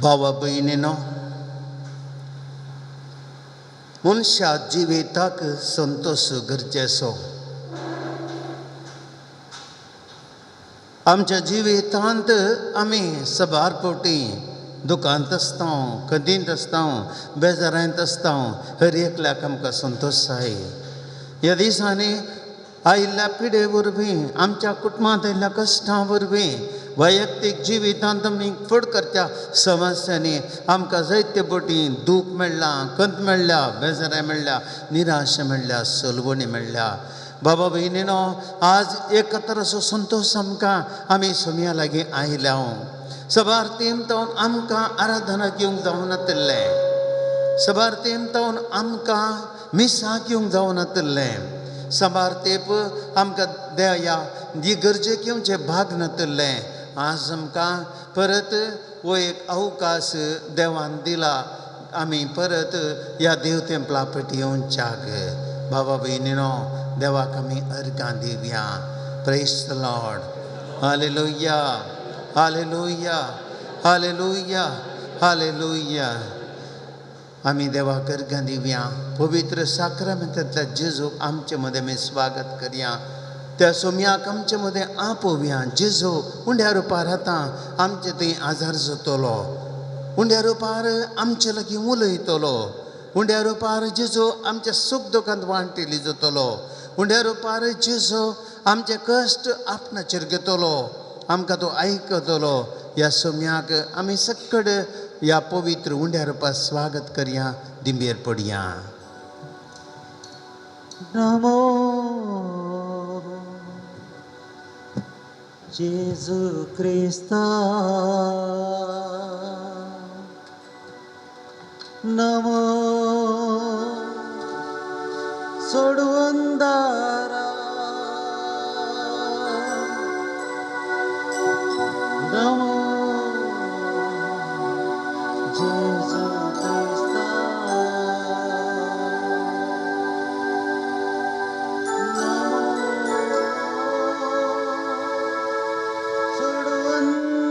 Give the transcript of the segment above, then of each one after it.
भावा भयणीनो, मनशा जिविताक संतोश गरजेचो। आमच्या जिवितांत आमी सबार फावटी दुखांत आसता, खदींत आसता, बेजारांत आसता। हर एकल्याक आमकां संतोश जाय। ह्या दिसांनी आयिल्ल्या पिडे वरवीं, आमच्या कुटुंबांत आयिल्ल्या कश्टां वरवीं, वैयक्तीक जिवितांत आमी फुड करच्या समस्यांनी आमकां जायते फावटी दूख मेळ्ळां, खंत मेळ्ळ्या, बेजाराय मेळ्ळ्या, निराशा मेळ्ळ्या, सलवणी मेळ्ळ्या। बाबा भयणीनो, आज एकत्र असो संतोश आमकां आमी सोम्या लागीं आयल्या। सबार तेंप तावन आमकां आराधना घेवंक जावनातिल्लें, सबार तेंप तावन आमकां मिसाक येवंक जावनातिल्लें, सबार तेंप आमकां देया ही गरजेक येवचें भाग नातिल्लें। आज आमकां परत हो एक अवकाश देवान दिला, आमी परत ह्या देव तेंपला फाटी येवच्याक। बाबा भयणीनो, देवाक आमी अर्गां दिवया। Praise the Lord. Hallelujah, hallelujah, hallelujah, hallelujah. आमी देवाक अर्गां दिवया। पवित्र साक्रामेंतांतल्या जेजूक आमचे मदें आमी स्वागत करया। त्या सोम्याक आमचे मदें आपोवया। जेजू उंड्या रुपार आतां आमचे थंय आजार जातलो, उंड्या रुपार आमचे लागीं उलयतलो, उंड्या रुपार जेजू आमच्या सूख दुखांत वांटेली जातलो, उंड्या रुपार जेजू आमचे कश्ट आपणाचेर घेतलो, आमकां तो आयकतलो। ह्या सोम्याक आमी सक्कड ह्या पवित्र उंड्या रुपार स्वागत करया, दिंबेर पडया। नमो जेजू क्रिस्ता, नमो सोडवंदारा, नमो जेजू क्रिस्ता, नमो सोडवंदारा।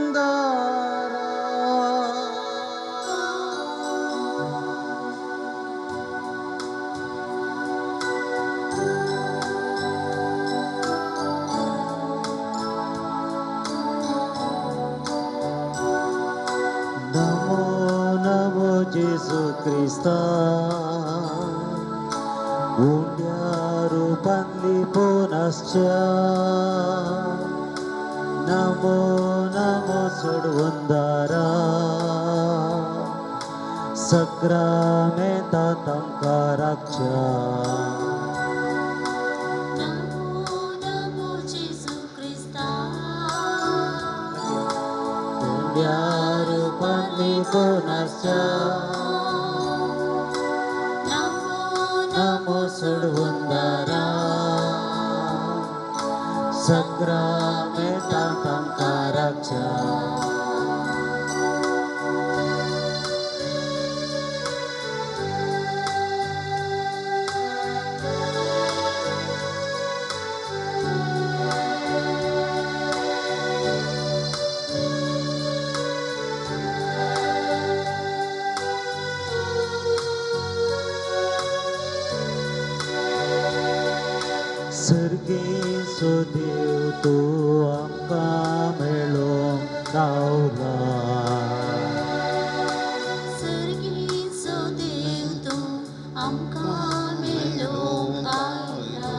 नमो नमो जेजू क्रिस्ता, उंड्या रुपान लिपून आसच्या, नमो नमो सोडवंदारा, सक्रामेंतांत आमकां राखच्या। नमो नमो जेजू क्रिस्ता, उंड्या रुपान लिपून आसच्या, नमो नमो सोडवंदारा, सक्रामेंतांत आमकां राखच्या। सर्गेचो देव तूं आमकां मेळोंक गावला, सर्गेचो देव तूं आमकां मेळोंक आयला,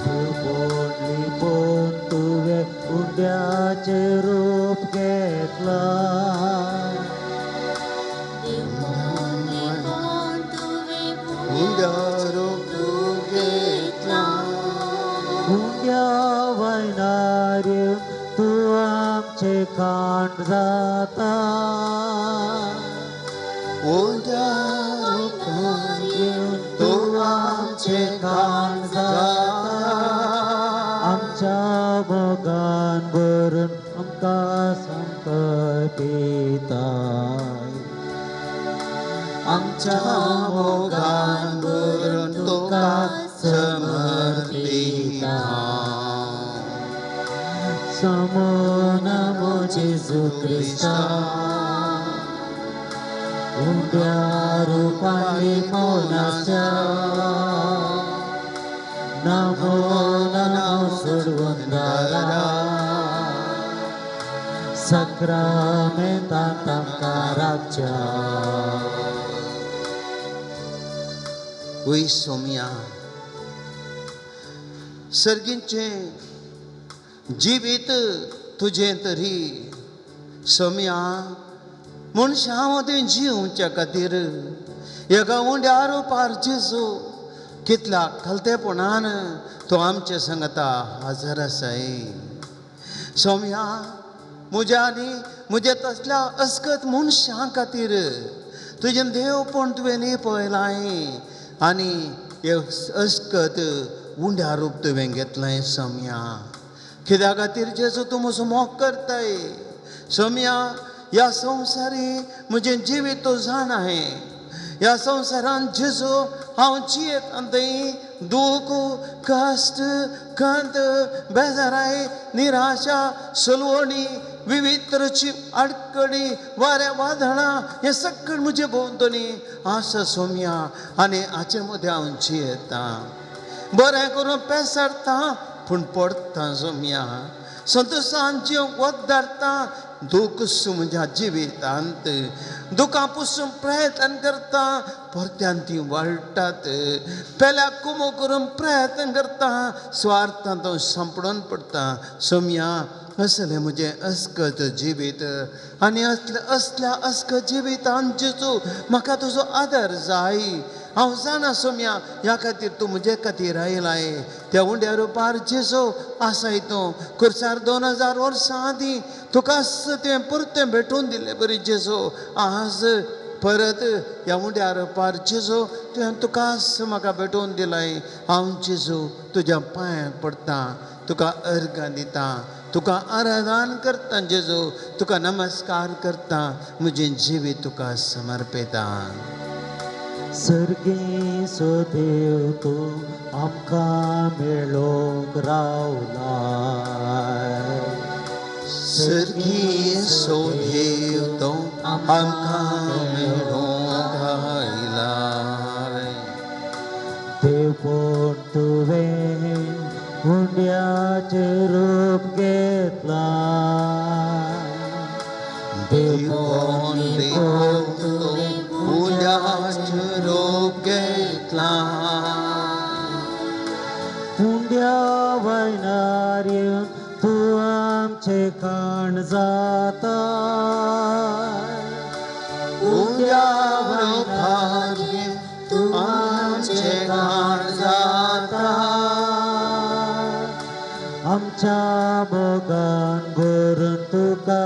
लिपून लिपून तुवें उंड्याचें रूप घेतलां, देवपण लिपोवन तुवें उंड्या रूप घेतलां, उंड्या वयनार तूं आमचें खाण जाता, उंड्या रुपार तूं आमचें खाण जाता, आमच्या मोगान भरून आमकां संकल्पिताय, आमच्या मोगान भरून तुका समर्पिता। नमो नमो जेजू क्रिस्ता उंड्या रुपाली मोनाच्या नमो नमो सोडवंदारा साक्रामेंतांत आमकां राखच्या. वय सोम्या सर्गींचें जिवीत तुजें तरी सोम्या मनशां मदीं जिवच्या खातीर एका उंड्या रुपार जेजू कितल्या खालतेपणान तो आमचे सांगता हजर आसाय. सोम्या म्हज्या आनी म्हज्या तसल्या अस्कत मनशां खातीर तुजें देवपण तुवें पळयलां आनी अस्कत उंड्या रूप तुवें घेतलें सोम्या. कित्या खातीर जेजू तूं म्हजो मोग करताय सोम्या. ह्या संवसारी म्हजें जिवीत तूं जाणा ह्या संवसारांत जेजू हांव जियेत आनी थंय दूख कश्ट खंत बेजाराय निराशा सलवणी विविध तरेची आडकडी वाऱ्या वादळां हें सगळें म्हजे भोंवतणी आसा सोम्या. आनी हाचे मदें हांव जियेतां बरें करून पेसरता पूण पडटा सोम्या. संतोशान जिवंक वत धाडटा दूख म्हज्या जिवितांत दुकां पुसून प्रयत्न करता परत्यान ती वाडटात. पेल्या कुमो करून प्रयत्न करता स्वार्थांत हांव सांपडून पडटा सोम्या. असलें म्हजें अस्कत जिवीत आनी असल्या असल्या अस्कत जिवितांत जेजू म्हाका तुजो आदार जाय. हांव जाणा सोम्या ह्या खातीर तूं म्हजे खातीर आयलाय. त्या उंड्या रुपार जेजू आसाय तूं खुर्सार 2000 वर्सां आदीं तुका तुवें परतें भेटून दिल्लें बरी जेजू. आज परत ह्या उंड्या रुपार जेजू तुवें तुकाच म्हाका भेटोवन दिलाय. हांव जेजू तुज्या पांयांक पडटा तुका अर्गां दिता तुका आराधन करता जेजू तुका नमस्कार करता म्हजें जिवीत तुका समर्पिता. सर्गेचो देव तूं आमकां मेळोंक रावलाय. सर्गीचो देव तो आमकां मेळोंक आयलाय. देवपण तुवें उंड्याचें रूप घेतलां. देवपण तुवें उंड्याचें रूप घेतलां. उंड्या वयनार येवन तूं आमचें खाण जाता. उंड्या रुपार तूं आमचें खाण जाता. आमच्या मोगान भरून तुका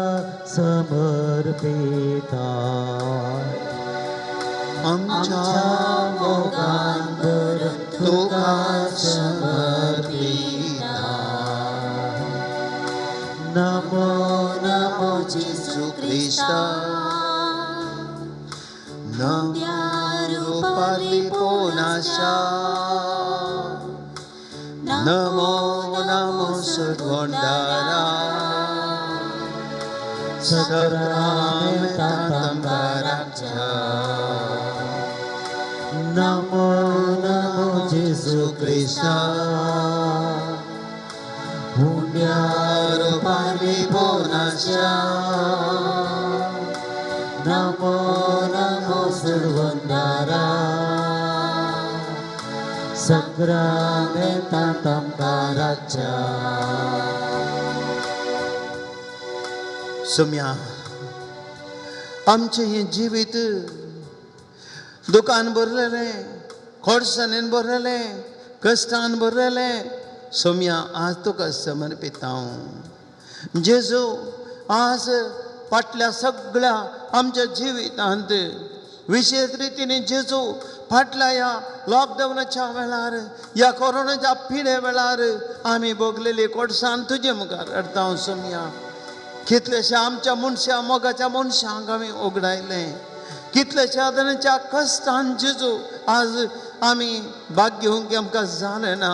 समर्पिता. आमच्या मोगान भरून तुका समर्पिता. नमो नमो जेजू क्रिस्ता नम्या रुपाली पोनाशा नमो नमो सुरवंदारा साक्रामेंतांत आमकां राखच्या. नमो नमो जेजू क्रिस्ता उंड्या रुपाली पोनाशा नमो नमो सुरवंदारा साक्रामेंतांत आमकां राखच्या. सोम्या आमचें हें जिवीत दुकान भरलेलें खोडसाणेन भरलेलें कश्टान भरलेलें सोम्या आज तुका समर्पिता हांव जेजू. आज फाटल्या सगळ्या आमच्या जिवितांत विशेश रितीने जेजू फाटल्या ह्या लॉकडावनाच्या वेळार ह्या कोरोनाच्या पिडे वेळार आमी भोगलेली कोडसाण तुजे मुखार हाडटा हांव सोम्या. कितलेशा आमच्या मनशां मोगाच्या मनशांक आमी ओगडायलें कितलेशा जाणांच्या कश्टान जेजू आज आमी भाग घेवंक आमकां जालें ना.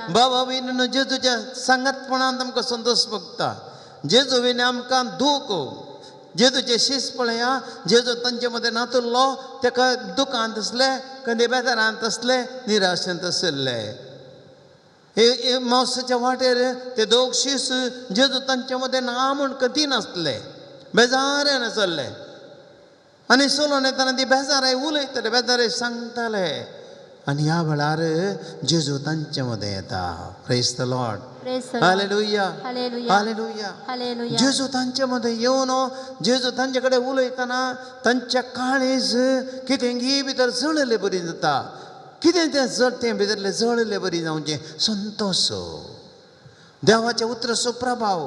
बाबा भयणीनो, जेजूच्या सांगातपणान आमकां संतोश भोगता. जेजू विणे आमकां दूख. जेजूचे शीस पळया, जेजू तांचे मदें नातुल्लो, ताका दुखांत आसले, कंदे बेजारांत आसले, निराशेंत आशिल्ले. हे मावसाच्या वाटेर ते दोग शीस जेजू तांचे मदें ना म्हूण कदी नासले, बेजारान आसले. आनी चलोन येतना ती बेजाराय उलयताले, बेजाराय सांगताले. आनी ह्या वेळार जेजू तांचे मदें येता. Praise the Lord. Hallelujah. Hallelujah. जेजू तांचे मदें येवन जेजू तांचे कडेन उलयतना तांच्या काळीज कितें भितर जळिल्ले बरी जाता. कितें तें जळ तें भितरलें जळिल्ले बरी जावचें संतोश, देवाच्या उतराचो प्रभाव,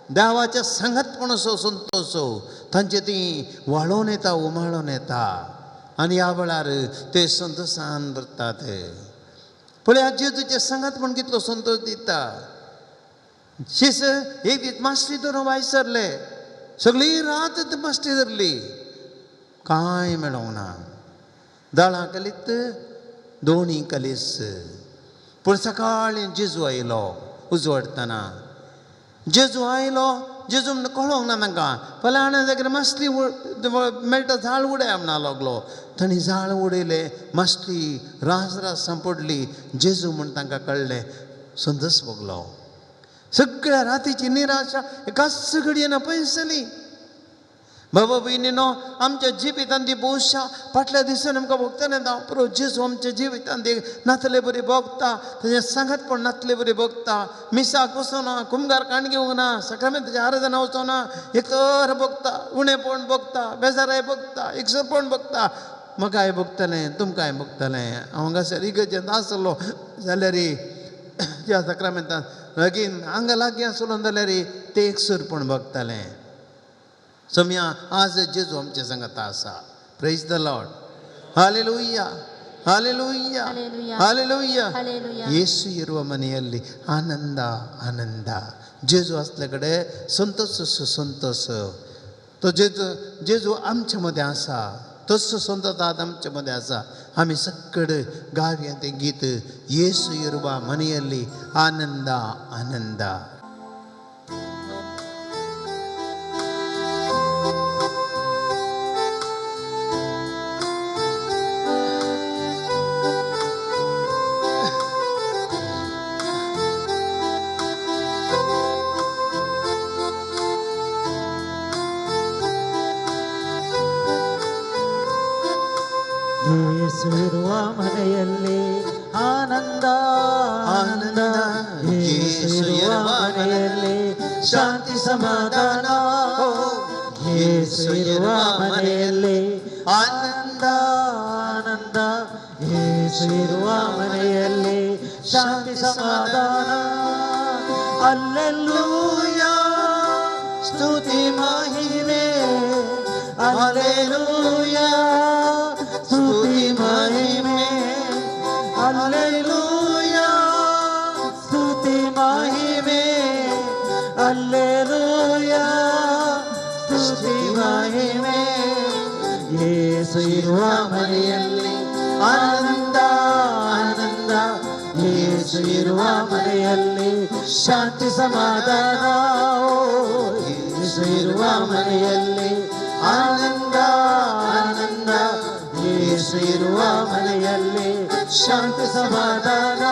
देवाच्या सांगातपणाचो संतोश तांचे ती वाळोवन येता, उमाळोन येता. आनी ह्या वेळार ते संतोशान भरतात. पळया जेजूचें सांगातपण कितलो संतोश दिता. शीस एक दीस माश्टी धरून भायर सरले, सगळी रात माश्टी धरली, कांय मेळोंक ना. दळां कलीत दोणी कलीस. पूण सकाळीं जेजू आयलो उजवाडटना. जेजू आयलो, जेजू म्हण कळोंक ना तांकां. फलाण्या जाग्यार मासली मेळटा जाळ उडय म्हणा लागलो. तांणी जाळ उडयलें, मासली रास रास सांपडली. जेजू म्हण तांकां कळ्ळें, संतोश भोगलो. सगळ्या रातीची निराशा एकाच घडयेन पयसली. बाबा भयणीनो, आमच्या जिवितांत ती भोवशा फाटल्या दिसांनी आमकां भोगतना येता. पुरो जेजू आमच्या जिवितांत नातले बरी भोगता, ताजें सांगातपण नातले बरी भोगता. मिसाक वचना, कुमगार काण घेवंक ना, सकाळच्या आराधना वचना, एक तर भोगता, उणेपण भोगता, बेजाराय भोगता, एकसरपण भोगता. म्हाकाय भोगतलें, तुमकांय भोगतलें. हांव हांगासर इगर्जेंत आसलो जाल्यार त्या सक्रामेंतान लागीं हांगा लागीं आसलो जाल्यार ते एकसुरपण भोगतालें. सोम्या आज जेजू आमचे सांगता आसा. Praise the Lord. Hallelujah. Hallelujah. Hallelujah. ಯೇಸು ಇರುವ ಮನೆಯಲ್ಲಿ ಆನಂದ ಆನಂದ. जेजू असले कडेन संतोष संतोष. तो जेजू जेजू आमचे मदें आसा, तसो संतोष आज आमचे मदें आसा. आमी सगळे गावया तें गीत, येसू इರುವ मನೆಯಲ್ಲಿ आनंद आनंद. ಯೇಸು ಇರುವ ಮನೆಯಲ್ಲಿ ಆನಂದ ಆನಂದ. ಯೇಸು ಇರುವ ಮನೆಯಲ್ಲಿ ಶಾಂತಿ ಸಮಾಧಾನ. ಯೇಸು ಇರುವ ಮನೆಯಲ್ಲಿ ಆನಂದ ಆನಂದ. ಯೇಸು ಇರುವ ಮನೆಯಲ್ಲಿ ಶಾಂತಿ ಸಮಾಧಾನ. ಅಲ್ಲೆಲೂಯಾ, ಸ್ತುತಿ ಮಹಿಮೆ. ಅಲ್ಲೆಲೂಯಾ, ಸ್ತುತಿ ಮಹಿಮೆ. ಅಲ್ಲೆಲೂಯಾ, ಸ್ತುತಿ ಮಹಿಮೆ. ಅಲ್ಲೆಲೂಯಾ, ಸ್ತುತಿ ಮಹಿಮೆ. ಯೇಸು ಇರುವ ಮನೆಯಲ್ಲಿ ಆನಂದ ಆನಂದ. ಯೇಸು ಇರುವ ಮನೆಯಲ್ಲಿ ಶಾಂತಿ ಸಮಾಧಾನ. ಯೇಸು ಇರುವ ಮನೆಯಲ್ಲಿ ಆನಂದ ಆನಂದ. ಯೇಸು ಇರುವ ಮನೆಯಲ್ಲಿ ಶಾಂತಿ ಸಮಾಧಾನ.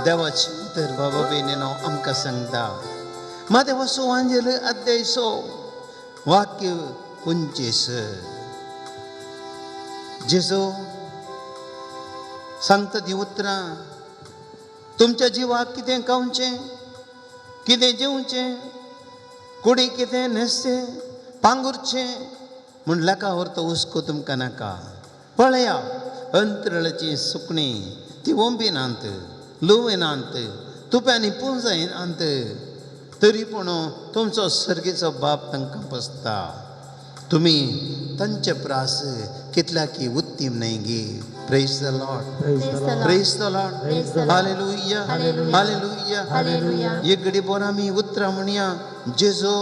देवाची तर बाबा भयणीनो आमकां सांगता. मादेवा सुवांजेल अध्याय 6 वाक्य 25. जेजू सांगता ती उतरां, तुमच्या जिवाक कितें खावचें, कितें जेवचें, कुडी कितें न्हेसचें, पांगुरचें म्हूण लेखावर तो हुस्को तुमकां नाका. पळया अंतरळाचीं सुकणीं, ती ओंपिनात, लुवनात, तुप्यांनी पुंजायनात, तरी पूण तुमचो सर्गेचो बाप तांकां पोसता. तुमी तांचे प्रास कितल्याकी उत्तीम न्हय गी. Praise the Lord. Praise the Lord. Hallelujah. Hallelujah. एक घडी बोर आमी उतरां म्हणया, जेजू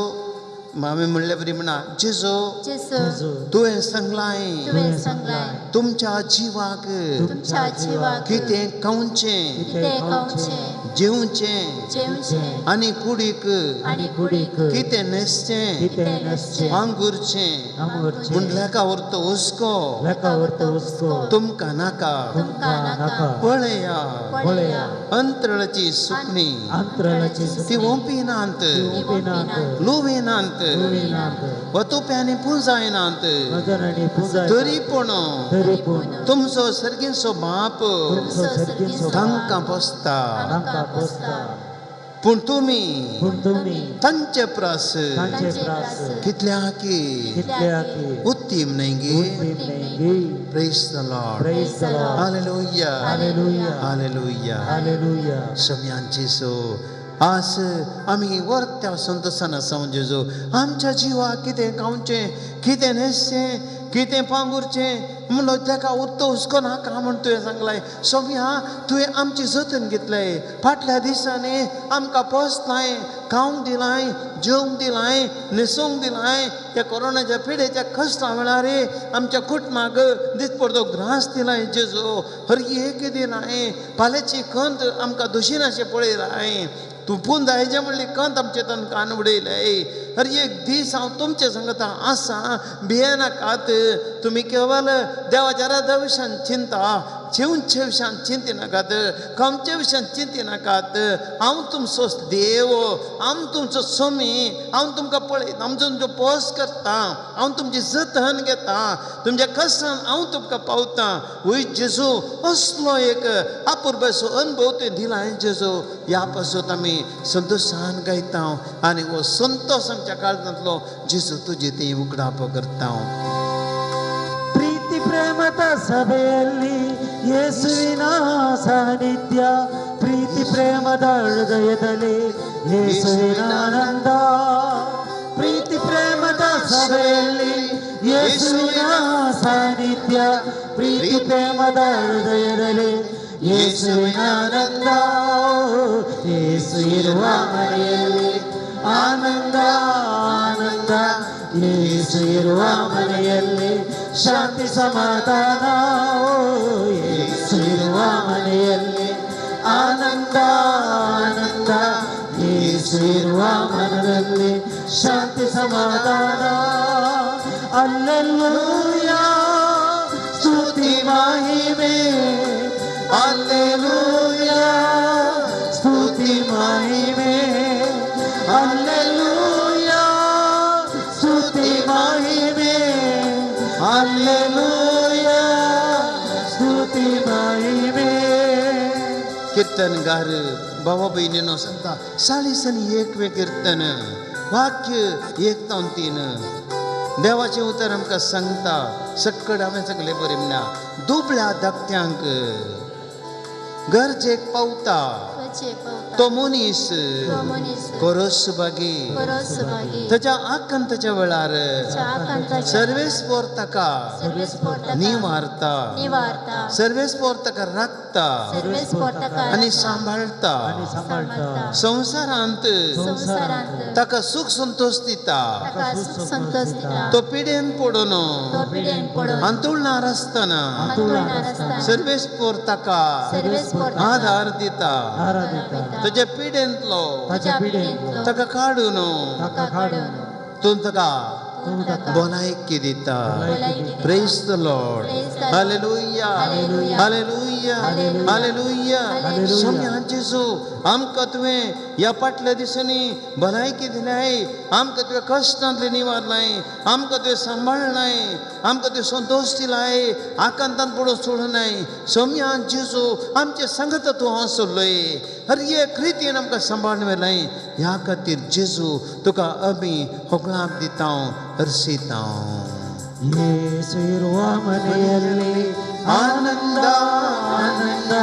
हांवें म्हणले बरी म्हणा जेजू तुवें सांगलाय तुमच्या जिवाक कितें खावचें जेवचें आनी कुडीक कितें न्हेसचें पांगुरचें म्हूण लेखा व्हरतो हुस्को तुमकां नाका. पळया अंतराळाची सुकणी ती ओंपिनात लुविनात वतुप्यांनी पुंजायनात तरी पूण तुमचो सर्गीचो बाप तांकां पोसता. पूण तुमी तांचे प्रास कितल्या की उत्तीम न्हय गे. Praise the Lord. Hallelujah. Hallelujah. सम्यान जेजू आज आमी वर्त्या संतोशान आसा जेजू आमच्या जिवाक कितें खावचें कितें न्हेसचें कितें पांगुरचें म्हणलो ताका उत्तो हुस्को नाका म्हण तुवें सांगलाय. सोम्या तुवें आमची जतन घेतलें फाटल्या दिसांनी आमकां पोसलाय खावंक दिलाय जेवंक दिलाय न्हेसूंक दिलाय. त्या कोरोनाच्या पिडेच्या कश्टां वेळार आमच्या कुटुंबाक दिसपडतो ग्रास दिलाय जेजू. हर एक दिलाय पाल्याची खंत आमकां दोशिनाशें पळयलाय. तूं पुंजायचें म्हणली कंत आमचे तन कान उडयलाय. हर एक दीस हांव तुमचे सांगता आसा भियेनाकात. तुमी केवल देवाच्या राजा विशयान चिंता जेवचे विशयान चिंतिनाकात खावचे विशयान चिंतिनाकात. हांव तुमचो देव हांव तुमचो स्वामी हांव तुमकां पळयता हांव तुमचो पोस करता हांव तुमची जतन घेता तुमच्या कश्टान हांव तुमकां पावता. वय जेजू असलो एक अपुरबायेचो अनुभव तुवें दिला जेजू. ह्या पासून आमी संतोशान गायता आनी हो संतोश आमच्या काळजांतलो जेजू तुजी ती उगडाप करता. ಪ್ರೀತಿ ಪ್ರೇಮದ ಸಭೆಯಲ್ಲಿ ಯೇಸುವಿನ ಸಾನ್ನಿಧ್ಯ ಪ್ರೀತಿ ಪ್ರೇಮದ ಹೃದಯದಲ್ಲಿ ಯೇಸುವಿನ ಆನಂದ. ಪ್ರೀತಿ ಪ್ರೇಮದ ಸಭೆಯಲ್ಲಿ ಯೇಸುವಿನ ಸಾನ್ನಿಧ್ಯ ಪ್ರೀತಿ ಪ್ರೇಮದ ಹೃದಯದಲ್ಲಿ ಯೇಸುವಿನ ಆನಂದ. ಯೇಸು ಇರುವ ಮನೆಯಲ್ಲಿ ಆನಂದ ಆನಂದ. ಯೇಸು ಇರುವ ಮನೆಯಲ್ಲಿ ಶಾಂತಿ ಸಮಾಧಾನ. ಯೇಸು ಇರುವ ಮನೆಯಲ್ಲಿ ಆನಂದ ಆನಂದ. ಯೇಸು ಇರುವ ಮನದಲ್ಲಿ ಶಾಂತಿ ಸಮಾಧಾನ. ಅಲ್ಲೆಲೂಯಾ ಸ್ತುತಿ ಮಹಿಮೆ. ಅಲ್ಲೆಲೂಯಾ ಸ್ತುತಿ ಮಹಿಮೆ. ಅಲ್ಲೆಲೂಯಾ ಸ್ತುತಿ ಮಹಿಮೆ. ಅಲ್ಲೆಲೂಯಾ ಸ್ತುತಿ ಮಹಿಮೆ. कीर्तनगार बाबा भयणीनो सांगता 40 आनी 1वें कीर्तन वाक्य 1 जावन 3 देवाचें उतर आमकां सांगता. सक्कड हांवें सगळें बरें म्हणल्या दुबळ्या धाकट्यांक गरजेक पावता तो मनीस खरोच सुभागी. ताच्या आकांताच्या वेळार सर्वेस्पोर ताका निवारता सर्वेस्पोर ताका राखता आनी सांबाळटा. संवसारांत ताका सुख संतोष दिता. तो पिडेन पडून अंतुळणार आसतना सर्वेस्पोर ताका आधार दिता. ताच्या पिडेंतलो ताका काडून तूं ताका भलायकी दिता. Praise the Lord. Hallelujah. Hallelujah. Hallelujah. Saumya जेजू आमकां तुवें ह्या फाटल्या दिसांनी भलायकी दिलाय. आमकां तुवें कश्टांतलें निवारलाय. आमकां तुवें सांबाळ्ळाय. आमकां तुवें संतोश दिलाय. आकांतान पडून सोडूनाय. सोम्या जेजू आमचे सांगता तूं हांव सोडलोय. हर एक रितीन आमकां सांबाळून व्हेलाय. ह्या खातीर जेजू तुका आमी होगळाप दिता हर्षिता. ಯೇಸು ಇರುವ ಮನೆಯಲ್ಲಿ ಆನಂದ ಆನಂದ.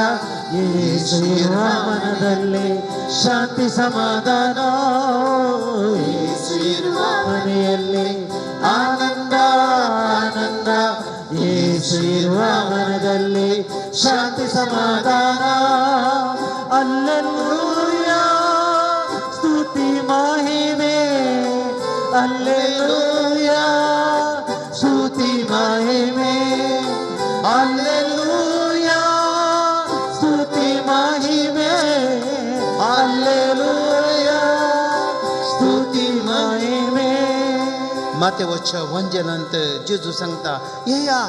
ಯೇಸು ಇರುವ ಮನದಲ್ಲಿ ಶಾಂತಿ ಸಮಾಧಾನ. ಯೇಸು ಇರುವ ಮನೆಯಲ್ಲಿ ಆನಂದ ಆನಂದ. ಯೇಸು ಇರುವ ಮನದಲ್ಲಿ ಶಾಂತಿ ಸಮಾಧಾನ. ಅಲ್ಲೆಲೂಯಾ ಸ್ತುತಿ ಮಹಿಮೆ. ಅಲ್ಲೆ मातेवच्या वंजेलांत जेजू सांगता येया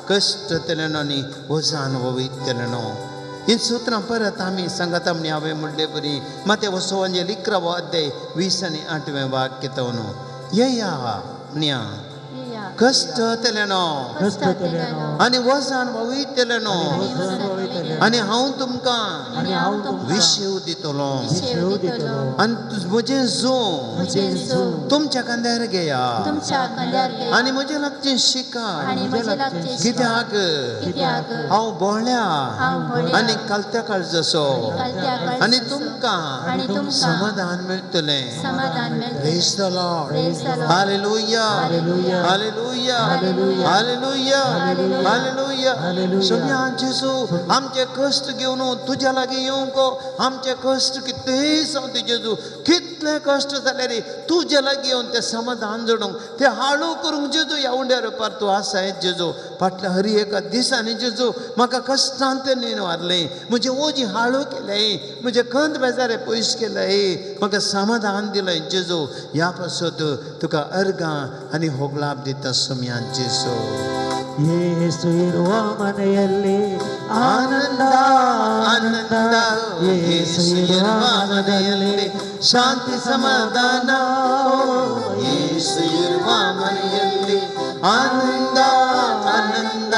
कश्ट तेलेनो आनी वजान वयतलेनो. ही सुत्रां परत आमी सांगता म्हणी हांवें म्हणले बरी मातेवचो वंजेल 11वो अध्याय 20 आनी 8वें वाक्य तवनो येया न्या कश्ट तेलेनो आनी वजान वयतलेनो आनी हांव तुमकां विशेव दितलो आनी म्हजें जूं तुमच्या खांद्यार घेया आनी म्हजें लागचें शिका कित्याक हांव बोळ्या आनी कालत्या काळजाचो आनी तुमकां समाधान मेळटलें. Praise the Lord. Hallelujah. Hallelujah. Hallelujah. Hallelujah. Saumya जेजू आमचे कश्ट घेवन तुज्या लागीं येवंक आमचे कश्ट कितलेय सांगते जेजू कितले कश्ट जाले रे तुज्या लागीं येवन तें समाधान जोडूंक तें हाळू करूंक जेजू ह्या उंड्या रुपार तूं आसाय जेजू. फाटल्या हर एका दिसांनी जेजू म्हाका कश्टांत न्हय वारलें म्हजें ओजी हाळू केलें म्हजें कंद बेजारे पयस केलें म्हाका समाधान दिलें जेजू. ह्या पासत तुका अर्गां आनी होगलाप दिता सोम्या जेजू. ಯೇಸು ಇರುವ ಮನೆಯಲ್ಲಿ ಆನಂದ ಆನಂದ, ಯೇಸು ಇರುವ ಮನೆಯಲ್ಲಿ ಶಾಂತಿ ಸಮಾಧಾನ, ಯೇಸು ಇರುವ ಮನೆಯಲ್ಲಿ ಆನಂದ ಆನಂದ,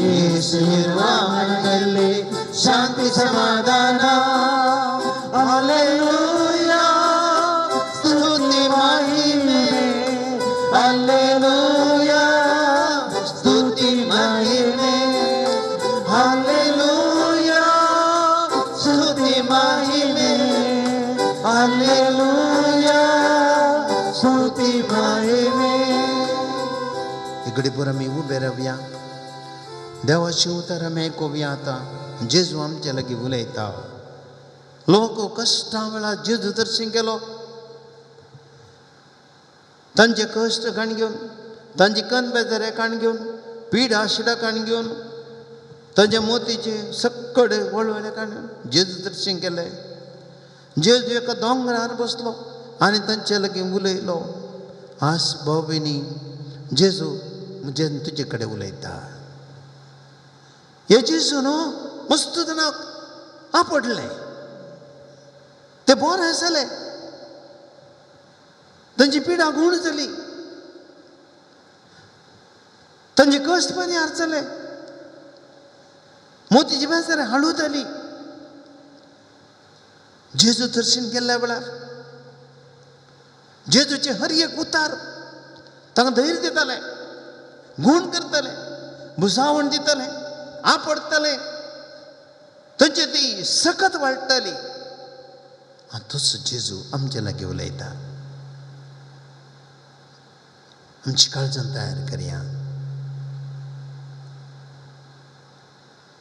ಯೇಸು ಇರುವ ಮನೆಯಲ್ಲಿ ಶಾಂತಿ ಸಮಾಧಾನ. ಹಲ್ಲೆಲೂಯಾ ಸ್ತುತಿ ಮಹಿಮೆ, ಹಲ್ಲೆಲೂಯಾ ಸ್ತುತಿ ಮಹಿಮೆ, ಹಲ್ಲೆಲೂಯಾ ಸ್ತುತಿ ಮಹಿಮೆ, ಹಲ್ಲೆಲೂಯಾ ಸ್ತುತಿ ಮಹಿಮೆ. इकडे पुरा आमी उबे रावया, देवाची उतरां आमी आयकुया. आतां जेजू आमचे लागीं उलयता. लोक कश्टां वेळार जेजू दर्शन केलो, तांचे कश्ट काण घेवन, तांची कन बेजारे काण घेवन, पिडा शिडा काण घेवन, तांच्या मोतीचे सक्कड वळवळे काण घेवन जेजू दर्शन केलें. जेजू एका दोंगरार बसलो आनी तांचे लागीं उलयलो. आस भाव भयणी, जेजू म्हजे तुजे कडेन उलयता. हे जेजू न्हू मस्त जाणांक आपडलें, ते बरें जालें, तांची पिडा गूण जाली, तांचे कश्ट पानी आरचले, मोतीची बेजारे हाळू जाली. जेजू दर्शन केल्ल्या वेळार जेजूचे हर एक उतार तांकां धैर्य दिताले, गूण करताले, भुसावण दिताले, आपडताले, तांची ती सकत वाडटाली. तोच जेजू आमचे लागीं उलयता. आमची काळजां तयार करया.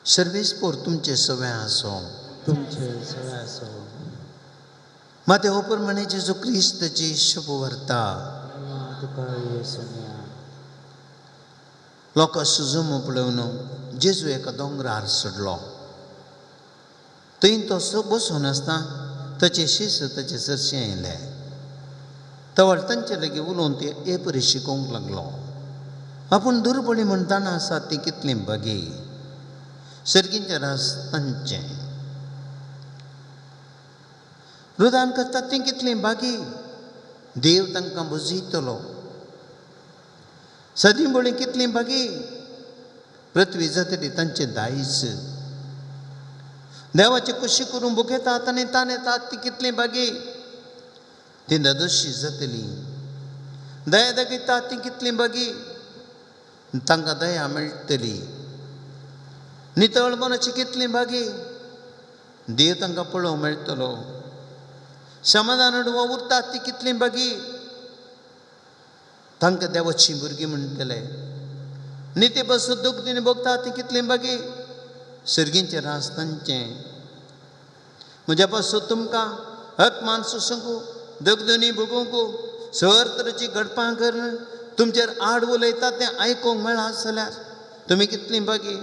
सर्वेस्पोर तुमचे सगळें आसो, तुमचे सगळें आसो. माते हो प्रमाणे जेजू क्रिस्ताची शुभवार्ता तुका येसुन्या. लोकां सुजूम पळोवन जेजू एका दोंगरार चडलो. थंय तो बसून आसता ताचे शिस ताचे सरशें आयले. तवळ तांचे लागीं उलोवन ते हे परी शिकोवंक लागलो. आपूण दुर्बळी म्हणटाना आसा ती कितली बगी सर्गींचे रास तांचें, रुदान करतात ती कितली बागी देव तांकां बुजयतलो. सदीं बळी कितली बागी पृथ्वी जातली तांचें दायज. देवाचे कुशी करून बुकेतात आनी ताण येतात ती कितली बागी ती नदोशी जातली. दया दाखयतात ती कितली बागी तांकां दया मेळटली. नितळ मनाची कितली बागी देव तांकां पळोवंक मेळटलो. समाधान उरतात ती कितली बागी तांकां देवाची भुरगीं म्हणटले. निती बसून दुखदिणी भोगतात ती कितली बागी सर्गींचें रास तांचें. म्हज्या पासून तुमकां हक मान सोसूंक, दगदनी भोगूंक, सर तरेची घडपां करून तुमचेर आड उलयतात तें आयकूंक मेळ्ळां जाल्यार तुमी कितली बागी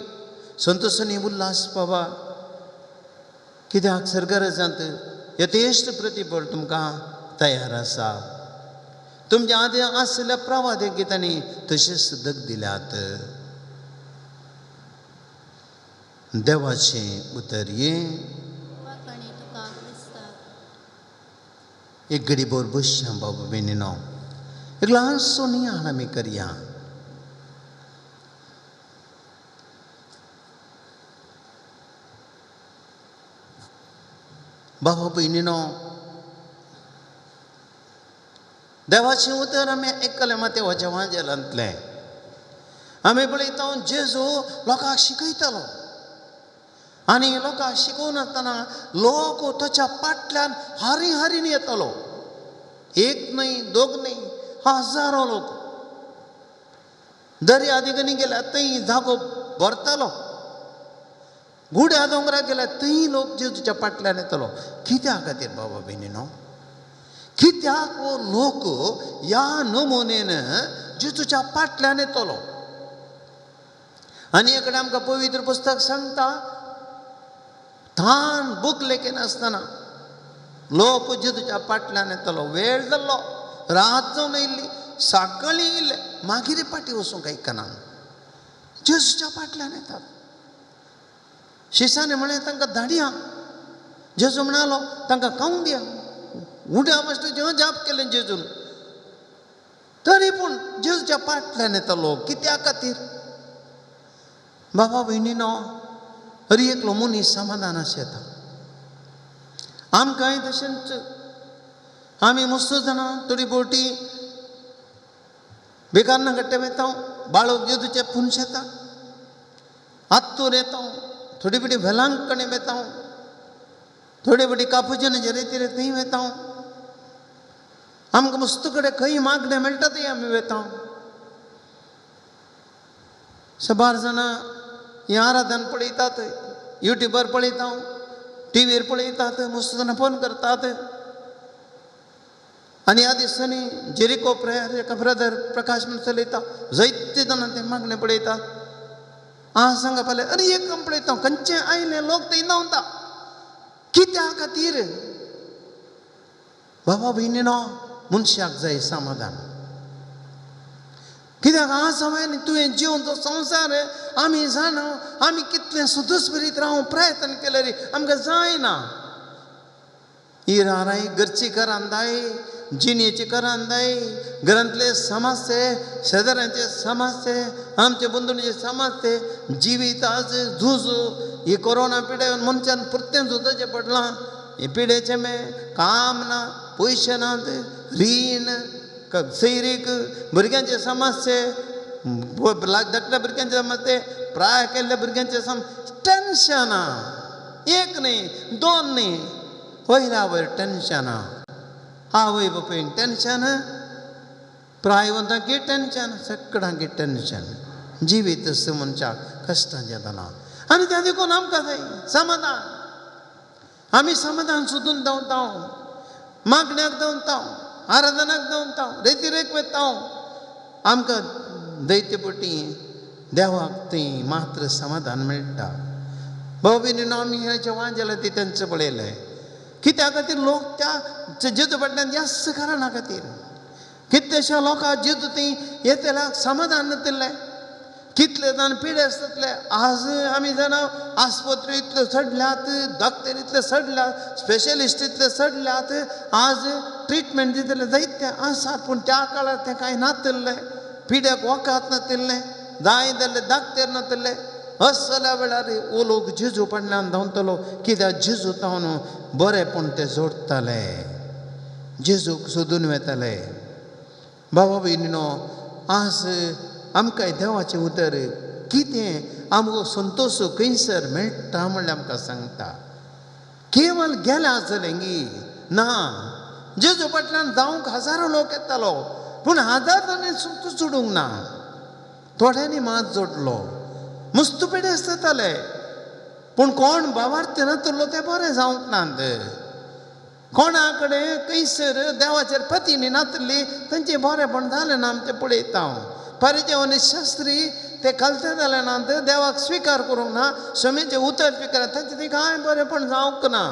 संतोषांनी उल्हास पावा. कित्याक सरगरजांत यथेश्ट प्रतिफळ तुमकां तयार आसा. तुमच्या आदी आसल्या प्रवाद्यांक तांणी तशेंच दग दिल्यात. देवाचें उतर हें. एक घडी भर बसया बाबा भयणीनो, एक ल्हानसो नियाळ आमी करया. बाबा भयणीनो, देवाचें उतर आमी आयकलें मातेवाच्या वांजेलांतलें. आमी पळयता जेजू लोकांक शिकयतालो आनी लोकांक शिकोवन आसतना लोक ताच्या फाटल्यान हारी हारीन येतालो. एक न्हय, दोग न्हय, हजारो लोक. दर्या देगेनी गेल्यार थंय जागो भरतालो. गुड्या दोंगराक गेल्यार थंय लोक जेजूच्या फाटल्यान येतालो. कित्या खातीर बाबा भयणीनो? कित्याक हो लोक ह्या नमुनेन जेजूच्या फाटल्यान येतलो? आनी एक कडेन आमकां पवित्र पुस्तक सांगता, तान भूक लेखिनासतना लोक जेजूच्या फाटल्यान येतलो. वेळ जाल्लो, रात जावन येयल्ली, सकाळीं येयल्ले, मागीर फाटीं वचूंक आयकना, जेजूच्या फाटल्यान येतात. शिसांनी म्हणलें तांकां धाडया. जेजू म्हणालो तांकां खावंक दिया. उड्या मास्टर जेवण जाप केलें जेजून. तरी पूण जेजूच्या फाटल्यान येतलो कित्या खातीर? बाबा भयणीनो, हर एकलो मनीस समाधानास येता. आमकांय तशेंच आमी मस्त जाणां थोडी बोटी बेकारना गट्टे वेता, बाळोक जेजूचे पुनश येता, आत्तूर येता, थोडी बोटी वेलांकणी वेता, थोडी बोटी कापुजन जे थंय वेता. आमकां मस्त कडेन खंय मागणें मेळटा थंय आमी वेता. सबार जाणां हें आराधन पळयतात, युट्यूबार पळयता, टिवीर पळयतात, मस्त जाणां फोन करतात. आनी ह्या दिसांनी जेरिको प्रेयर एका ब्रदर प्रकाश म्हण चलयता, जायते जाणां तें मागणें पळयतात. आं सांगा पळय, अरे एक काम पळयता, खंयचें आयलें लोक थंय धांवता. कित्या खातीर? बाबा भयणीनो, मनशाक जाय समाधान. कित्याक आज हांवें तुवें जिवन तो संवसार आमी जाणा, आमी कितलें सुदूसभरीत रावूंक प्रयत्न केले रे आमकां जायना. ही राराय घरची करांदाय, जिणेची करांदाय, घरांतले समस्ये, शेजाऱ्यांचे समस्ये, आमचे बंधुणीचे समस्ये, जिवीत आज झूज. ही कोरोना पिडे मनशान परतें झुजाचें पडलां. हे पिडेचें में काम ना, पयशे नात, रीण, सैरीक, भुरग्यांचे समस्ये, धाकट्या भुरग्यांचे समस्ये, प्राय केल्ल्या भुरग्यांचे सम टेन्शनां. एक न्हय, दोन न्हय, वयल्या वयर टेन्शनां. आवय बापूयक टेन्शन, प्रायवंतांकी टेन्शन, सगळ्यांकी टेन्शन. जिवीत मनशाक कश्टांचें जालां. आनी त्या देखून आमकां जाय समाधान. आमी समाधान सोदून धांवता, मागण्याक धांवता, आराधनाक धांवता, रेतिरेक वेता. आमकां दैत्य पटी देवाक थंय मात्र समाधान मेळटा. भाव भयणीनो, आमी हें जेवण जालें तें तेंचें पळयलें. कित्या खातीर लोक त्या जेजू फाटल्यान जास्त कारणा खातीर कितलेशा लोकांक जेजू थंय येतल्याक समाधान नातिल्लें. कितले जाण पिडे आसतले. आज आमी जाणा आस्पत्र्यो इतल्यो चडल्यात, डॉक्टर इतले चडल्यात, स्पेशलिस्ट इतले चडल्यात, आज ट्रिटमेंट दितले जायते आसात. पूण त्या काळार तें कांय नातिल्लें. पिड्याक वखद नातिल्लें, जाय जाल्यार डॉक्टर नातिल्ले. असल्या वेळार हो लोक जेजू फाटल्यान धांवतलो. कित्याक जेजू तावन बरेंपण ते जोडटाले, जेजूक सोदून वेताले. बाबा भयणीनो, आज आमकां देवाचें उतर कितें आमकां संतोश खंयसर मेळटा म्हणल्यार आमकां सांगता. केवल गेल्या आसतलें गी ना, जेजू फाटल्यान धांवंक हजारो लोक येतालो, पूण हजार जाणांनी संतोश जोडूंक ना, थोड्यांनी मात जोडलो. मस्त पेडे आसताले, पूण कोण भावार्थ नातलो तें बरें जावंक नात. कोणा कडेन खंयसर देवाचेर पतीनी नातली तांचें बरेंपण जालें ना. आमचें पळयता हांव परिजेवनी शास्त्री ते कलते जाले ना, देवाक स्विकार करूंक ना, स्वामीचें उतर स्विकार, तांचें थंय कांय बरेंपण जावंक ना.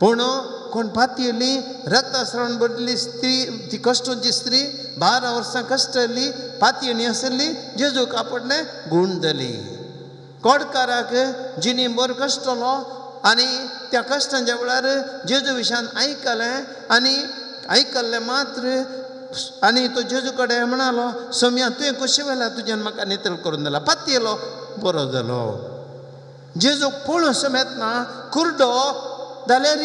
पूण कोण पातयेली रक्तस्रावन भरिल्ली स्त्री, ती कश्टोची स्त्री 12 वर्सां कश्टली, पातयेणी आसली, जेजूक आपडलें गूण जाली. कोडकाराक जिणी बरो कश्टलो आनी त्या कश्टांच्या वेळार जेजू विशयान आयकलें आनी आयकल्लें मात्र आनी तो जेजू कडेन म्हणालो, सोम्या तुवें कशें वेला तुज्यान म्हाका नितळ करून दिला. पातयेलो बरो जालो. जेजूक पळोवन समेतना कुर्डो जाल्यार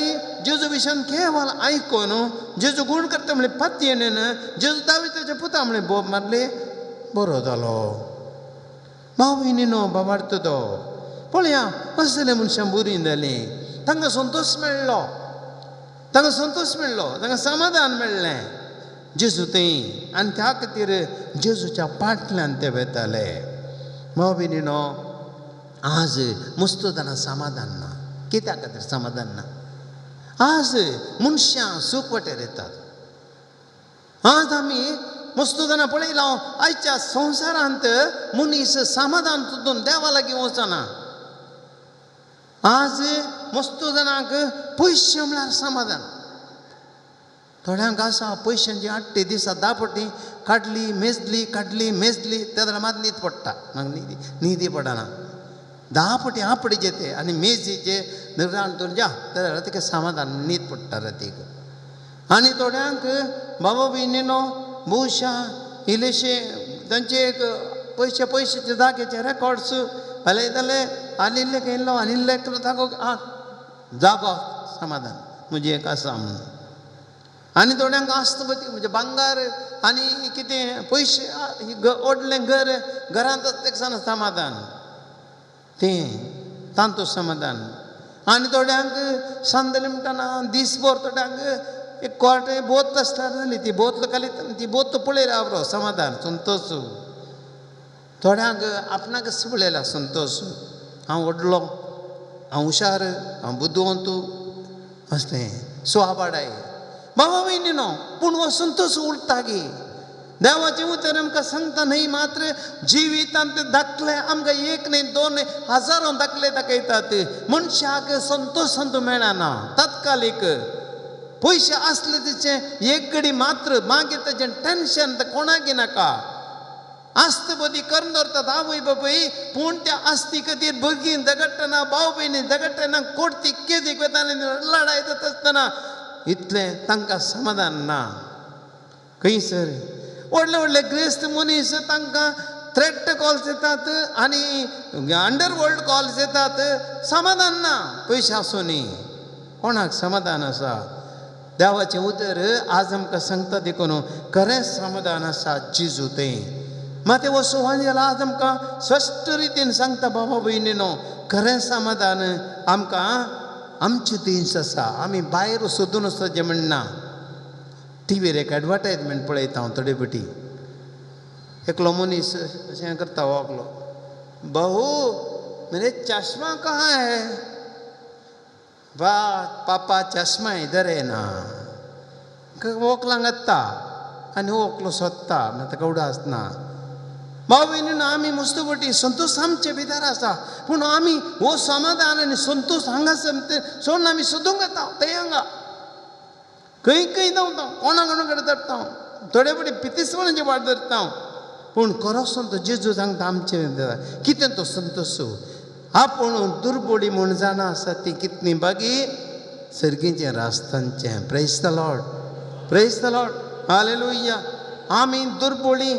जेजू विशयान केवल आयकून जेजू गूण करता म्हळें पातयेन जेजू दाविताच्या पुता म्हळें बोब मारली बरो जालो. भाव भयणीनो बाबार्थ तो पळया असले मनशां बरीं जालीं, तांकां संतोश मेळ्ळो, तांकां संतोश मेळ्ळो, तांकां समाधान मेळ्ळें जेजू थंय. आनी त्या खातीर जेजूच्या पाटल्यान ते वेताले. भाव भयणीनो आज मस्त जाणां समाधान ना. कित्या खातीर समाधान ना? आज मनशां सूख वाटेर येतात. आज आमी मस्त जाणां पळयलां आयच्या संवसारांत मनीस समाधान सोदून देवा लागीं वचना. आज मस्त जाणांक पयशे म्हळ्यार समाधान. थोड्यांक आसा पयशांची आट्टी दिसा 10 पटी काडली मेजली, काडली मेजली, तेन्ना मात न्हीद पडटा, मागीर न्हिदी पडना. 10 पटी आपडीचे ते आनी मेजीचे रान जा तेन्ना तिका समाधान न्हीद पडटा रातीक. आनी थोड्यांक बाबा भयणीनो बहुशा इल्लेशे तांचे एक पयशे पयशेचे जाग्याचे रेकॉर्ड्स पळयताले, आनी इल्ले केल्लो आनी इल्ले एकलो जागो जागो समाधान म्हजें एक आसा म्हणून. आनी थोड्यांक आस्त म्हणजे भांगार आनी कितें पयशे व्हडलें घर, घरांत आसता समाधान, तें तांतू समाधान. आनी थोड्यांक सांदले म्हणटना दीसभर थोड्यांक एक क्वार्ट बोत आसल्यार जाली, ती बोत खाली ती बोत पळयल्या बरो समाधान संतोश. थोड्यांक आपणाक पळयला संतोश, हांव व्हडलो, हांव हुशार, हांव बुदवंत असलें स्वाबाडाय. बाबा भयणीनो पूण हो संतोश उरता गी? देवाचें उतर आमकां सांगता न्हय मात्र जिवितांत दाखले आमकां एक न्हय दोन न्हय हजारो दाखले दाखयतात. मनशाक संतोश मेळना तात्कालीक. पयशे आसले तेचे एक घडी मात्र, मागीर तेजें टेन्शन कोणाक नाका. आस्त बदी करून दवरतात आवय बापूय, पूण त्या आस्ती खातीर भुरगीं झगडटना, भाव भयणी झगडटना, कोर्ती केदीक वता लडाय जाता आसतना इतलें तांकां समाधान ना. खंयसर व्हडले व्हडले ग्रेस्त मनीस तांकां थ्रेट कॉल्स येतात आनी अंडरवर्ल्ड कॉल्स येतात, समाधान ना. पयशे आसूनी कोणाक समाधान आसा? देवाचें उतर आज आमकां सांगता देखून खरें समाधान आसा जेजू तें. मात हो सुवान आज आमकां स्पश्ट रितीन सांगता बाबा भयणीनो खरें समाधान आमकां आमचें थंयच आसा. आमी भायर सोदून वचचें म्हणना. टिवीर एक एडवर्टायजमेंट पळयता हांव थोडे पटी, एकलो मनीस अशें करता एकलो, बहू मेरे चश्मा कहाँ है? वा पापा चश्मा इधर है ना. वोकलांक येता आनी वोकलो सोदता, मागीर ताका उडास ना. भाव भयणीनो आमी मस्त पटी संतोश आमचे भितर आसा, पूण आमी हो समाधान आनी संतोश हांगा सोडून आमी सोदूंक येता थंय हांगा खंय खंय धांवता, कोणा कोणा कडेन धरता, थोडे पटी पितिसवणाची वाट धरता. पूण खरो संतोश जेजू सांगता आमचे कितें तो संतोश? आपूण दुर्बोडी म्हूण जाणा आसा ती कितली बागी सर्गीचें रास्तांचें. Praise the Lord, praise the Lord, hallelujah. आमी दुर्बोळी,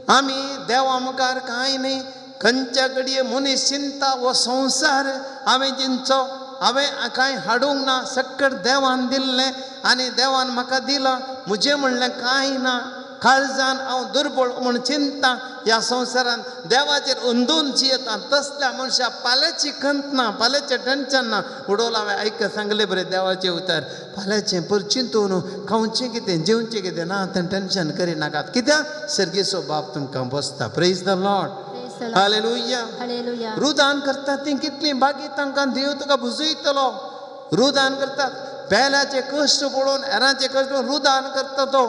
आमी देवा मुखार कांय न्हय. खंयच्या घडये मनीस चिंता हो संवसार हांवें जिनचो, हांवें कांय हाडूंक ना, सक्कड देवान दिल्लें आनी देवान म्हाका दिलां, म्हजें म्हणलें कांय ना. काळजान हांव दुर्बळ म्हूण चिंता ह्या संवसारान देवाचेर अंदून जियेता. तसल्या मनशा पाल्याची खंत ना, पाल्याचें टेन्शन ना. उडोवला हांवें आयक सांगलें बरें देवाचें उतर, फाल्यांचें पर चिंतून खावचें कितें जेवचें कितें ना तें टेन्शन करिनाकात. कित्याक सर्गेचो बाप तुमकां बसता. Praise the Lord, hallelujah. रुदान करतात तीं कितलीं बागी तांकां देव तुका भुजयतलो. रुदान करतात पेल्याचे कश्ट पळोवन, हेरांचे कश्ट पळोवन रुदान करता तो,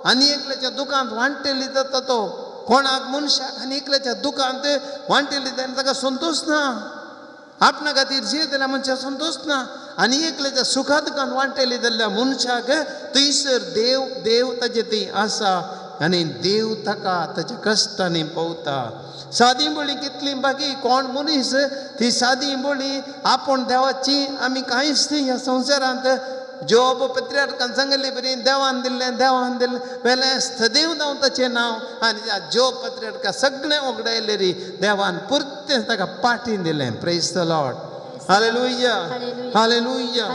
आनी एकल्याच्या दुकांत वांटेली जाता तो. कोणाक मनशाक आनी एकल्याच्या दुकांत वांटेली जाता ताका संतोश ना. आपणा खातीर जियेतल्या मनशाक संतोश ना आनी एकल्याच्या सुखा दुखान वांटेली जाल्ल्या मनशाक थंयसर देव देव ताजे थंय आसा आनी देव ताका ताच्या कश्टांनी पवता. सादी बोली कितली बाकी कोण मनीस ती सादी बोली आपूण देवाची आमी कांयच न्ही ह्या संवसारांत. जोब पत्र्याकान सांगले बरी देवान दिल्लें देवान दिल्लें वेलें सदैव जावं ताचें नांव आनी त्या जोब पत्र्याका सगळें ओगडायलें री देवान पुरतें ताका पाटी दिलें. Praise the Lord. Hallelujah. Hallelujah.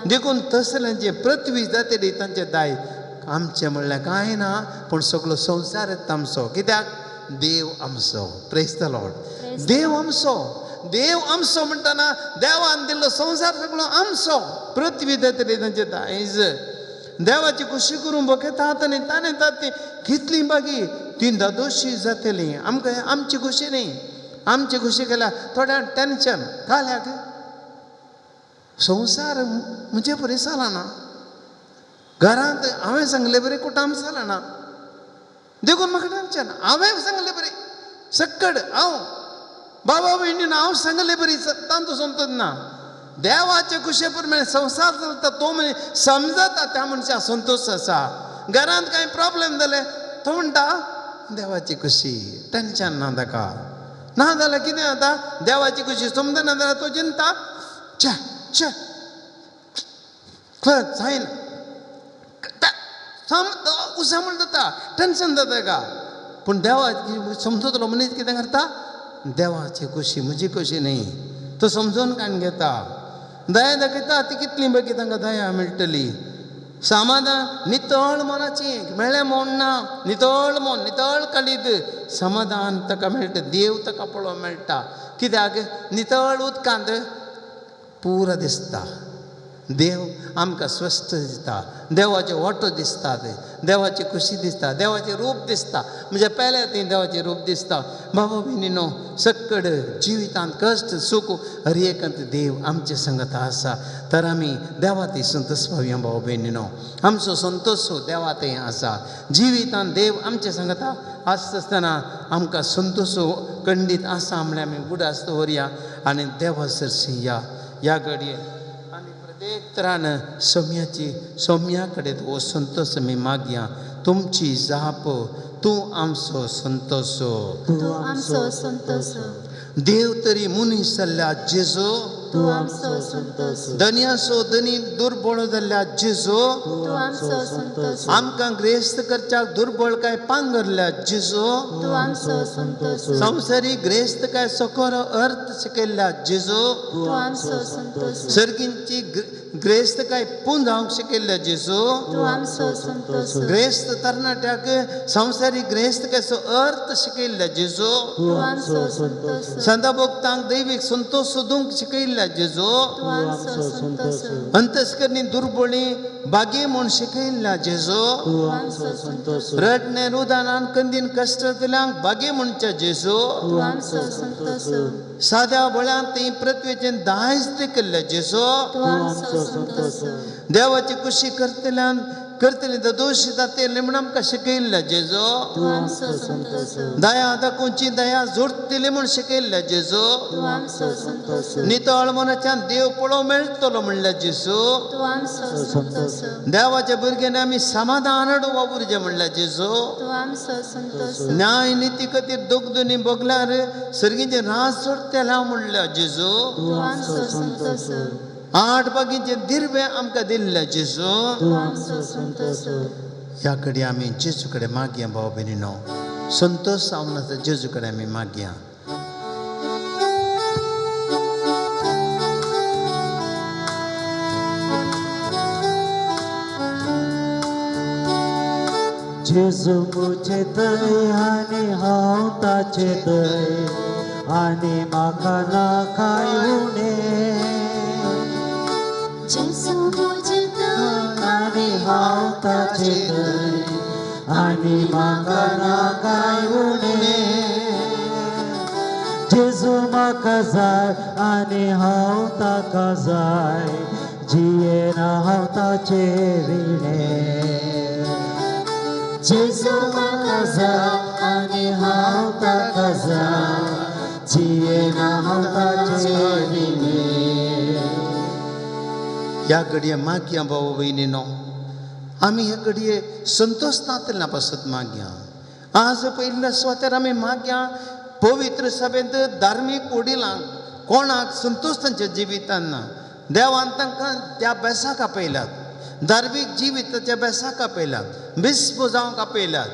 देखून तसल्यांचें पृथ्वी जातली तांचें दायज आमचें म्हणल्यार कांय ना पूण सगळो संवसार आमचो. कित्याक देव आमचो. Praise the Lord. देव आमचो. देव आमचो म्हणटना देवान दिल्लो संवसार सगळो आमचो. पृथ्वी जातली तांचें दायज देवाची खुशी करूंक बघतात आनी ताणें ती कितली बागी ती दादोशी जातली. आमकां आमची खुशी न्ही. आमची खुशी केल्या थोड्या टेन्शन काल्याक संवसार म्हजे बरी चलना घरांत हांवें सांगले बरी कुटाम चलना देखून म्हाका टेन्शन. हांवें सांगले बरी सक्कड हांव बाबा भयणीन हांव सांगले बरी तांचो समजत ना. देवाचे खुशे प्रमाणे संवसार चलता तो म्हणजे समजता त्या मनशाक संतोश आसा. घरांत कांय प्रॉब्लेम जाले तो म्हणटा देवाची खुशी टेन्शन ना ताका. ना जाल्यार कितें जाता देवाची खुशी समजना जाल्यार तो चिंता छे छे खंय जायना उसा म्हण जाता टेन्शन जाता ताका. पूण देवाची समजतलो मनीस कितें करता देवाची खुशी म्हजी खुशी न्ही तो समजून काडून घेता. दया दाखयता ती कितली बगी तांकां दया मेळटली. समाधान नितळ मनाची मेळ्ळें म्हूण ना नितळ मन नितळ काडीत समाधान ताका मेळटा. देव ताका पळोवंक मेळटा. कित्याक नितळ उदकांत पुरो दिसता. देव आमकां स्वस्थ दिता. देवाचे वाटो दिसतात देवाची खुशी दिसता देवाचें रूप दिसता. म्हणजे पेल्या थंय देवाचें रूप दिसता. बाबा भयणीनो सक्कड जिवितांत कश्ट सूख हर एकांत देव आमचे संगत आसा. तर आमी देवा थंय संतोश पावया बाबा भयणीनो. आमचो संतोश देवा थंय आसा. जिवितांत देव आमचे संगत आसता आसतना आमकां संतोश खंडीत आसा म्हळ्यार आमी उडास दवरया आनी देवा सरशी या ह्या घडये प्रत्येक तरान सौम्याची सौम्या कडेन हो संतोश आमी मागया. तुमची जाप तूं आमचो संतोश. तूं आमचो संतोश. देव तरी मनीस जाल्ल्या जेजू तूं आमचो संतोष. धनयाचो धनी दुर्बळ जाल्ल्या जेजू तूं आमचो संतोष. आमकां ग्रेस्त करच्याक दुर्बळ काय पांगरल्या जेजू तूं आमचो संतोष. संवसारी ग्रेस्त काय सखोर अर्थ शिकयल्ल्या जेजू तूं आमचो संतोष. सर्गींची ग्रेस्त काय पुंजावंक शिकयल्ल्या जेजू तूं आमचो संतोष. ग्रेस्त तरणाट्याक संवसारी ग्रेस्त कायचो अर्थ शिकयल्ल्या जेजू तूं आमचो संतोष. संदा भक्तांक दैवीक संतोश सोदूंक शिकयल्ल्या जेजू तूं आमचो संतोष. अंतस्करणी दुर्बळी बागी म्हूण शिकयल्ल्या जेजू तूं आमचो संतोष. रडणे रुदानान कंदीन कश्टांतल्यांक बागी म्हणच्या जेजू तूं आमचो संतोष. साद्या बळ्यांत ती पृथ्वीचें दायज केल्ल्या जेजू तूं आमचो संतोष. देवाची खुशी करतल्यान करतली दोश जातली म्हूण आमकां शिकयल्ल्या जेजू तूं आमचो संतोष. दया दाखोवची दया जोडटली म्हूण शिकयल्ल्या जेजू तूं आमचो संतोष. नितळ मनाच्यान देव पळोवंक मेळटलो म्हणल्या जेजू तूं आमचो संतोष. देवाच्या भुरग्यांनी आमी समाधान वावुरचें म्हणल्या जेजू तूं आमचो संतोष. न्याय निती खातीर दोगदुनी भोगल्यार सर्गीचें राज सोडटलें म्हणल्या जेजू तूं आमचो संतोष. आठ बागीचे दिर्वे आमकां दिल्ले जेजू तूं आमचो संतोष. ह्या कडेन आमी जेजू कडेन मागया भाव भयणीनो. संतोश जावन आसा जेजू कडेन आमी मागया. जेजू म्हजे थंय आनी हांव ताचे थंय आनी म्हाका ना कांय उणें. जेजू म्हजे थंय आनी हांव ताचे थंय आनी म्हाका ना कांय उणें. जेजू म्हाका जाय आनी हांव ताका जाय जियेना हांव ताचे विणें. जेजू म्हाका जाय आनी हांव ताका जाय जियेना हांव ताचे विणे. ह्या घडये मागया भाव भयणीनो, आमी ह्या घडये संतोश नातल्या पासत मागया. आज पयल्या सुवातेर आमी मागया पवित्र सभेंत धार्मीक वडिलांक कोणाक संतोश तांच्या जिवितान ना, देवान तांकां त्या बेसाक आपयल्यात, धार्मीक जिविताच्या बेसाक आपयल्यात, बिस्प जावंक आपयल्यात,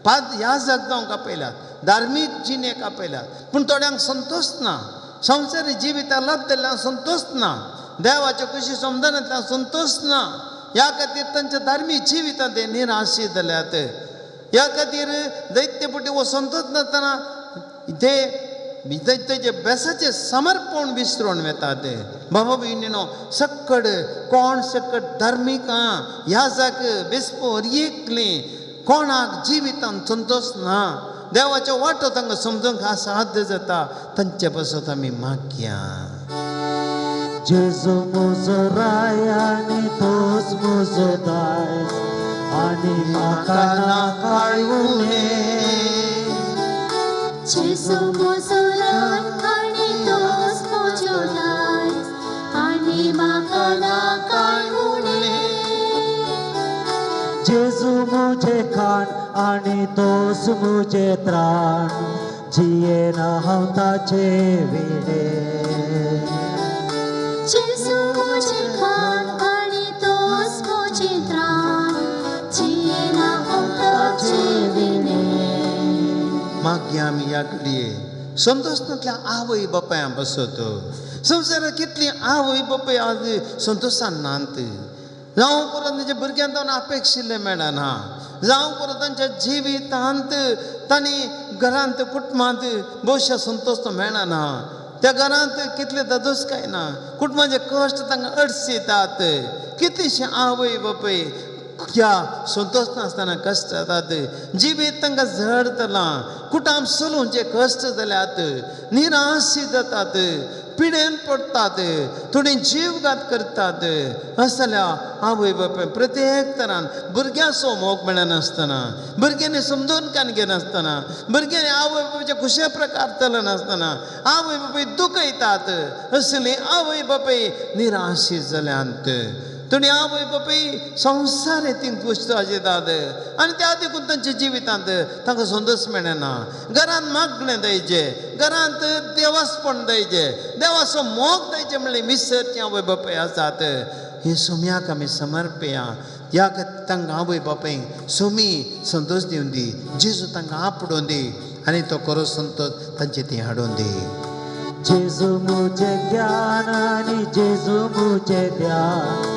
पाद याजक जावंक आपयल्यात, धार्मीक जिणेक आपयल्यात, पूण थोड्यांक संतोश ना, संवसारी जिविताक लब्धल्ल्यान संतोश ना, देवाच्या खुशी समजनांतल्यान संतोश ना. ह्या खातीर तांच्या धार्मीक जिवितांत ते निराशी जाल्यात. ह्या खातीर दैत्य पुटी हो संतोश नासतना ते तेजे बेसाचें समर्पण विसरून वेतात. बाबा भयणीनो, सक्कड कोण सक्कड धार्मीक याजक बिस्प एकली कोणाक जिवितान संतोश ना, देवाचो वाटो तांकां समजूंक असाध्य जाता, तांचे पासत आमी मागया. जेजू म्हजो राय आनी तोच म्हजो दायज आनी म्हाका ना कांय उणें. जेजू म्हजो राय आनी तोच म्हजो दायज आनी म्हाका ना कांय उणें. जेजू म्हजें खाण आनी तोच म्हजें त्राण, जियेना हांव ताचे विणें. जेजू म्हजें खाण आनी तोच म्हजें त्राण, जियेना हांव ताचे विणें. मागया आमी ह्या घडये संतोशांतल्या आवय बापायां पासत. संवसारांत कितली आवय बापाय आज संतोशान नात, जावं परत तांच्या भुरग्यांक जावन अपेक्षिल्लें मेळना, जावं परत तांच्या जिवितांत तांणी घरांत कुटुंबांत भोवशा संतोश तो मेळना, त्या घरांत कितले दादोसकाय ना, कुटुंबाचे कश्ट तांकां अडचयतात. कितलीशीं आवय बापाय ह्या संतोश नासतना कश्ट जातात, जिवीत तांकां झडतलां, कुटाम चलोवचे कश्ट जाल्यात, निराशी जातात, पिडेन पडटात, थोडी जीवघात करतात. असल्या आवय बापाय प्रत्येक तरान भुरग्यांचो मोग मेळनासतना, भुरग्यांनी समजून कान घेनासतना, भुरग्यांनी आवय बापायचे खुशे प्रकार चलनासतना आवय बापाय दुखयतात. असली आवय बापाय निराशी जाल्यांत. थोडी आवय बापाय संवसार ती गोश्ट आशितात आनी त्या देखून तांच्या जिवितांत तांकां संतोश मेळना. घरांत मागणें दयचें, घरांत देवासपण दयचें, देवाचो मोग दयचें म्हणल्यार मिसरची आवय बापाय आसात. हे सोम्याक आमी समर्पया. ह्या तांकां आवय बापायक सोमी संतोश दिवन दी, जेजू तांकां आपडोवन दी आनी तो खरो संतोश तांचे थंय हाडून दी. जेजू म्हजें ज्ञान आनी जेजू म्हजें ध्यान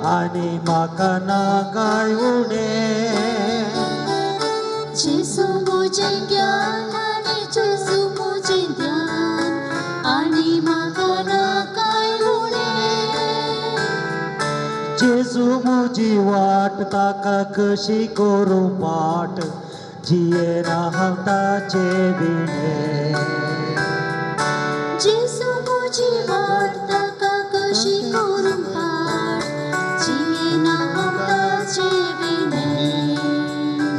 आनी म्हाका ना कांय उणें. जेजू म्हजें ज्ञान आनी जेजू म्हजें ध्यान आनी म्हाका ना कांय उणें. जेजू म्हजी वाट ताका कशी करूं पाट, जियेना हांव ताचे विणें. जेजू म्हजी वाट ताका कशी करूं पाट, जियेना हांव ताचे विणें.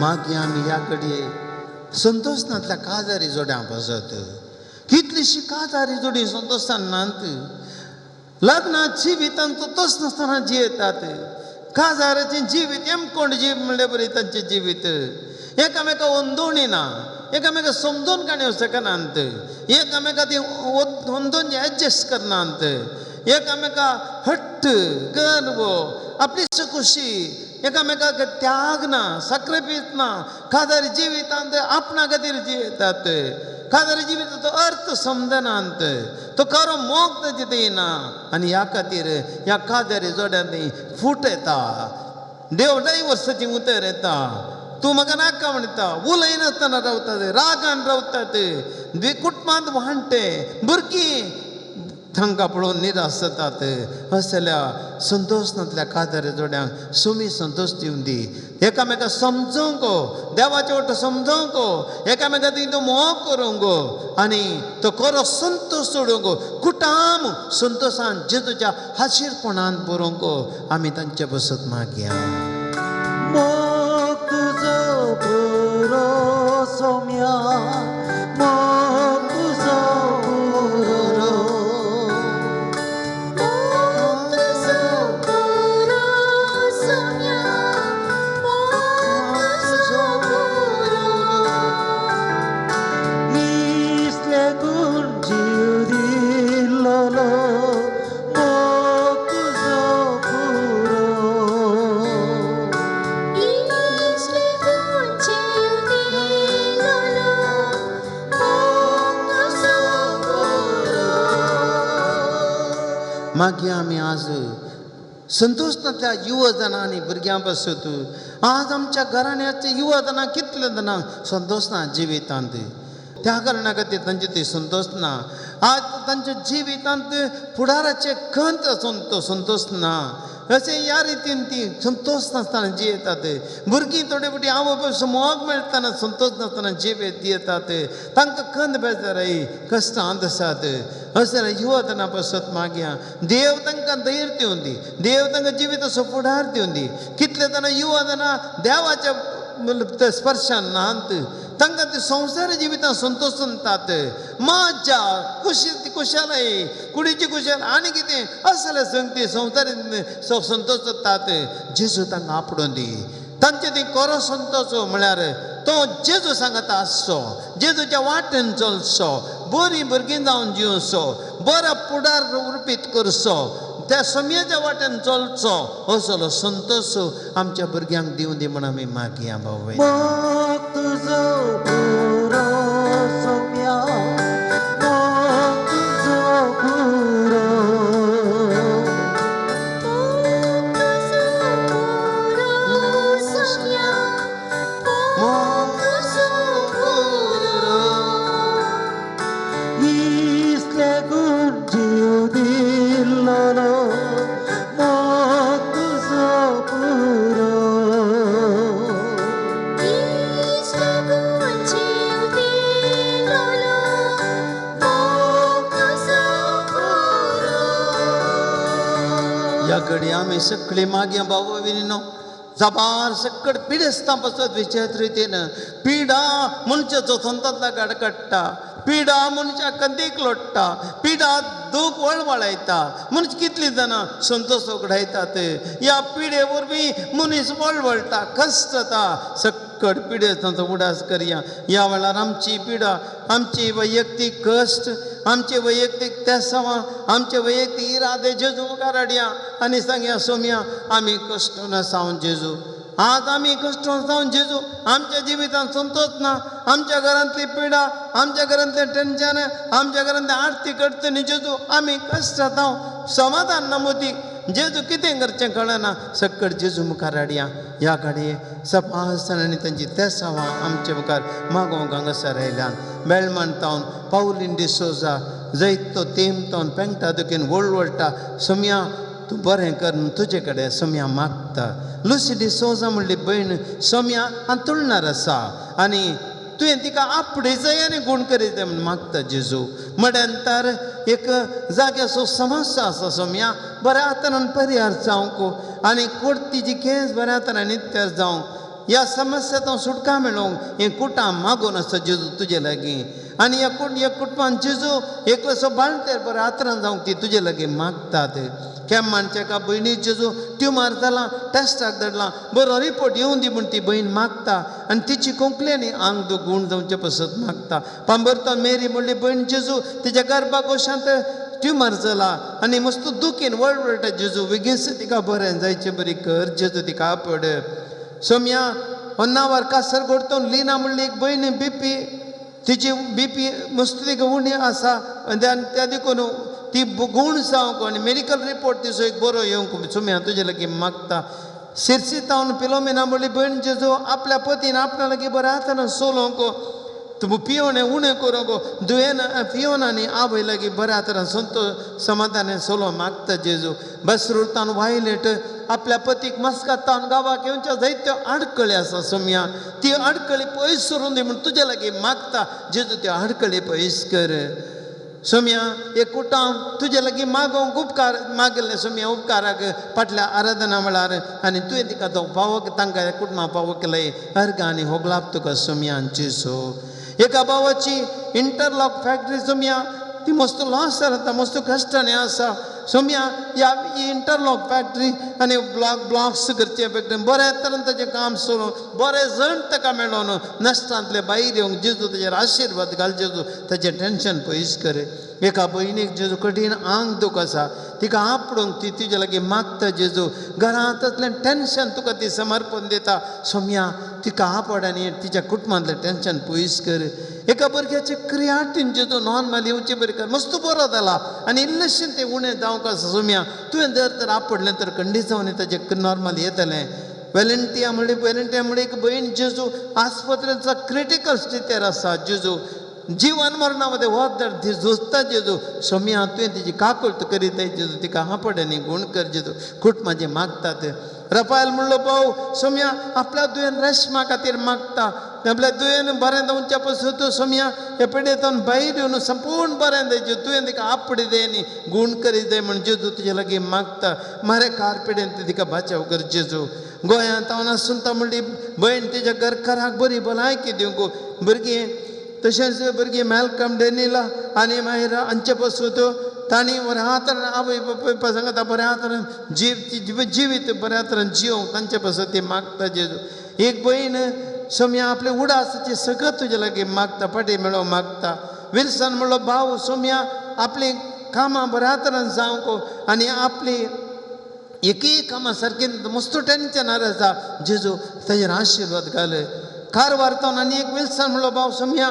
मागीर आमी ह्या घडये संतोश नातल्या काजारी जोड्यां पासत. कितलीशी काजारी जोडी संतोशान नात, लग्ना जिवितान संतोश नासतना जियेतात. काजाराचें जिवीत एमकोंड जीव म्हणल्यार बरें तांचें जिवीत एकामेका अंदोणी ना, एकामेका समजून काणी शकनात, एकामेका ती अंदोन एडजस्ट करनात, एकामेका हट्ट गर्व आपली खुशी, एकामेकाक त्याग ना, साक्रिफीस ना. काजारी जिवितांत आपणा खातीर जियेतात. काजारी जिविताचो अर्थ समजनात, तो खरो मोग ताचे दिना आनी ह्या खातीर ह्या काजारी जोड्यांनी फूट येता. देव डायवर्साची उतर येता, तूं म्हाका नाका म्हणटा, उलयनासतना रावतात, रागान रावतात, कुटुंबांत वांटे भुरगीं तांकां पळोवन निराश जातात. असल्या संतोश नातल्या काजारी जोड्यांक सुमी संतोश दिवन दी, एकामेका समजूंक, देवाचे वट समजूंक, एकामेका ती तो मोग करूंक आनी तो खरो संतोश सोडूंक, कुटाम संतोशान जेजूच्या हाशीरपणान बरोवंक आमी तांचे बसत मागया. मोग तुजो पुरो सोम्या, मोग तुजो मागीर आमी आज संतोष नासल्या युवा जाणां आनी भुरग्यां पासत आज आमच्या घराण्याचे युवा जाणां कितले जाणां संतोष ना जिवितांत. त्या कारणा खातीर तांचे ते संतोष ना. आज तांच्या जिवितांत फुडाराचे खंत आसून तो संतोष ना. अशें ह्या रितीन ती संतोष नासतना जियेतात. भुरगीं थोडे फावटी आवय बापूय मोग मेळटना संतोष नासतना जिवेत येतात. तांकां खंत बेजाराय कश्टांत आसात. अशें युवतना पासत मागया देव तांकां धैर्य दिवन दी, देव तांकां जिविताचो फुडार दिवन दी. कितले जाणां युवा जाणां देवाच्या स्पर्शान नात, तांकां ते संवसार जिवितां संतोष तात माज्जा खुशी खुशालय कुडीची खुशाल आनी कितें असले संगती संवसार संतोष जातात. जेजू तांकां आपडून दी, तांचे ती खरो संतोष म्हळ्यार तो जेजू सांगता आसचो, जेजूच्या वाटेन चलचो, बरीं भुरगीं जावन जिवचो, बरो फुडार रुपीत करचो, त्या समयाच्या वाटेन चलचो, असलो संतोष आमच्या भुरग्यांक दिवं दी म्हण आमी मागया बाबा. मोग तुजो पुरो सोम्या, मोग तुजो पुरो, मोग तुजो पुरो सोम्या, मोग तुजो पुरो. इसले गुण जीव दिल्लो मोग तुजो पुरो. इसले गुण जीव दिल्लो मोग तुजो पुरो. ह्या घडये आमी सगळीं मागया बाबा विनो जबार सकट पिडेस्तां पासत विचार रितीन पिडा मनशाचो संतांतला गाड काडटा, पिडा मनशा कंदीक लोट्टा, पिडा दूख वळवळायता, मनीस कितलीं जाणां संतोष उगडायतात. ह्या पिडे वरवीं मनीस वळवळटा, कश्ट जाता. सकट पिडेस्तांचो उडास करया. ह्या वेळार आमची पिडा, आमची वैयक्तीक कश्ट, आमचे वैयक्तीक तेसांवां, आमचे वैयक्तीक इरादे जेजू मुखार हाडया आनी सांगया सोम्या आमी कश्ट नासावन जेजू, आज आमी कश्ट जावन जेजू आमच्या जिवितांत संतोष ना, आमच्या घरांतली पिडा, आमच्या घरांतलें टेन्शन, आमच्या घरांतलें आर्थीक अडचणी जेजू आमी कश्ट जाता, समाधान ना मोदी जेजू कितें करचें कळना. सकट जेजू मुखार हाडया. ह्या घडये सपासणांनी तांची तेसांवां आमचे मुखार मागोवंक हांगासर आयल्यान. बेलमान तावन पावलीन डिसोजा जैत तो तेम तावन पेंगटा दुखीन वळवळटा सोम्या तूं बरें कर तुजे कडेन सोम्या मागता. लुसी डिसोजा म्हणली भयण सोम्या आनी आसा आनी तुवें तिका आपडे आनी गूण करीत म्हूण मागता जेजू. म्हळ्यार एक जाग्याचो समस्या आसा सोम्या बऱ्या हातान परिहार जावंक आनी कोर्तीची केस बऱ्या हातान नित्यार जावंक, ह्या समस्या सुटका मेळोवंक हें कुटां मागून आसा जेजू तुजे लागीं. आनी ह्या ह्या कुटुंबान जेजू एकलोसो बाळंतेर बऱ्या हातान जावंक ती तुजे लागीं मागतात. केम्मानच्या एका भयणी जेजू ट्युमर जाला, टेस्टाक धाडला, बरो रिपोर्ट येवन दी म्हूण ती भयण मागता आनी तिची कोंकली आनी आंग दो गूण जावचे पसत मागता. पांबरतो मेरी म्हणली भयण जेजू तिच्या गर्भाकोशांत ट्युमर जाला आनी मस्त दुखीन वळवळटा जेजू बेगीनच तिका बरें जायचे बरी कर जेजू तिका आपड. सोम्या होन्नावर कासरगोड तो लिना म्हणली एक भयण बीपी, तिची बीपी मस्त तिका उणी आसा आनी त्या देखून ती गूण जावंक आनी मेडिकल रिपोर्ट तिचो एक बरो येवंक सोम्या तुजे लागीं मागता. शिरसी तावन पिलोमिना म्हणली भयण जेजू आपल्या पतीन आपल्या लागीं बऱ्या हातान सोलोवंक, तूं पियोणे उणें करूंक दुयेन पियोन आनी आवय लागीं बऱ्या हातान संतोष समाधान सोलो मागता जेजू. बसरूतान वायलेट आपल्या पतीक मस्कातावन गांवाक येवच्या जायत्यो आडकळी आसा सोम्या, ती आडकळी पयस सरून दी म्हूण तुजे लागीं मागता जेजू, त्यो आडकळी पयस कर. सोम्या एक कुटां तुजे लागीं मागोवंक उपकार मागिल्लें सोम्या उपकाराक फाटल्या आराधना म्हळ्यार आनी तुवें तिका तो पावो तांकां कुटुंबा पावो केलें अर्गां आनी होगलाप तुका सोम्या जेजू. एका भावाची इंटरलॉक फॅक्टरी सोम्या ती मस्त लॉस जाता, मस्त कश्टांनी आसा सोम्या. ह्या इंटरलॉक फॅक्टरी आनी ब्लॉक्स करचे फॅक्टरी बऱ्या तरेन ताचें काम सोडून बरें जण ताका मेळोन नश्टांतले भायर येवंक जेजू ताचेर आशिर्वाद घाल जेजू, ताचें टेंशन पयस कर. एका भयणीक जेजू कठीण आंग दूख आसा, तिका आपडूंक ती तुज्या लागीं मागता जेजू. घरांतलें टेंशन तुका ती समर्पण दिता सोम्या, तिका आपड आनी तिच्या कुटुंबांतलें टेंशन पयस कर. एका भुरग्याचे क्रियाटीन जेजू नॉर्मल येवचे बरी कर, मस्त बरो जाला आनी इल्लेशें तें उणें जावंक आसा सोम्या, तुवें जर तर आपडलें तर खंडीत जावन ताचें नॉर्मल येतलें. वेलेंटिया म्हणली, वेलेंटिया म्हणली एक भयण जेजू आस्पत्रेचो क्रिटिकल स्थितीर आसा जेजू, जीवन मरणा मदें वत ती झुजता जेजू. सोम्या तुवें तिजी काकुळट करीत जेजू, तिका हापड आनी गूण कर जेजू, कुटुंबाचें मागतात. रफायल म्हणलो भाव सोम्या आपल्या दुयेन रेशमा खातीर मागता, आपल्या दुयेन बरें जावच्या पसून सोम्या हे पिडेंतून भायर येवन संपूर्ण बरें जाय, तुवें तिका आपडी दे आनी गूण करीत जाय म्हण जेजू तुजे लागीं मागता. मारे कार पिडेन तिका बाचाव कर जेजू. गोंयांत हांव आसून म्हणली भयण तिच्या घरकाराक बरी भलायकी दिवंक, भुरगीं तशेंच भुरगीं मॅलकम डेनिला आनी मागीर हांचे पसून तांणी बऱ्या तरेन आवय बापूय सांगता बऱ्या तरेन जिवीत बऱ्या तरेन जिवंक तांचे पासून ती मागता जेजू. एक भयण सोम्या आपले उडासाचे सगळं तुजे लागीं मागता, फाटी मेळोवंक मागता. विल्सन म्हणलो भाव सोम्या आपलीं कामां बऱ्या तरेन जावंक आनी आपली एकय कामां सारकी मस्त टेंशनार आसा जेजू, ताजेर आशिर्वाद घाल. कारवार तावन आनी एक विल्सन म्हणलो भाव सोम्या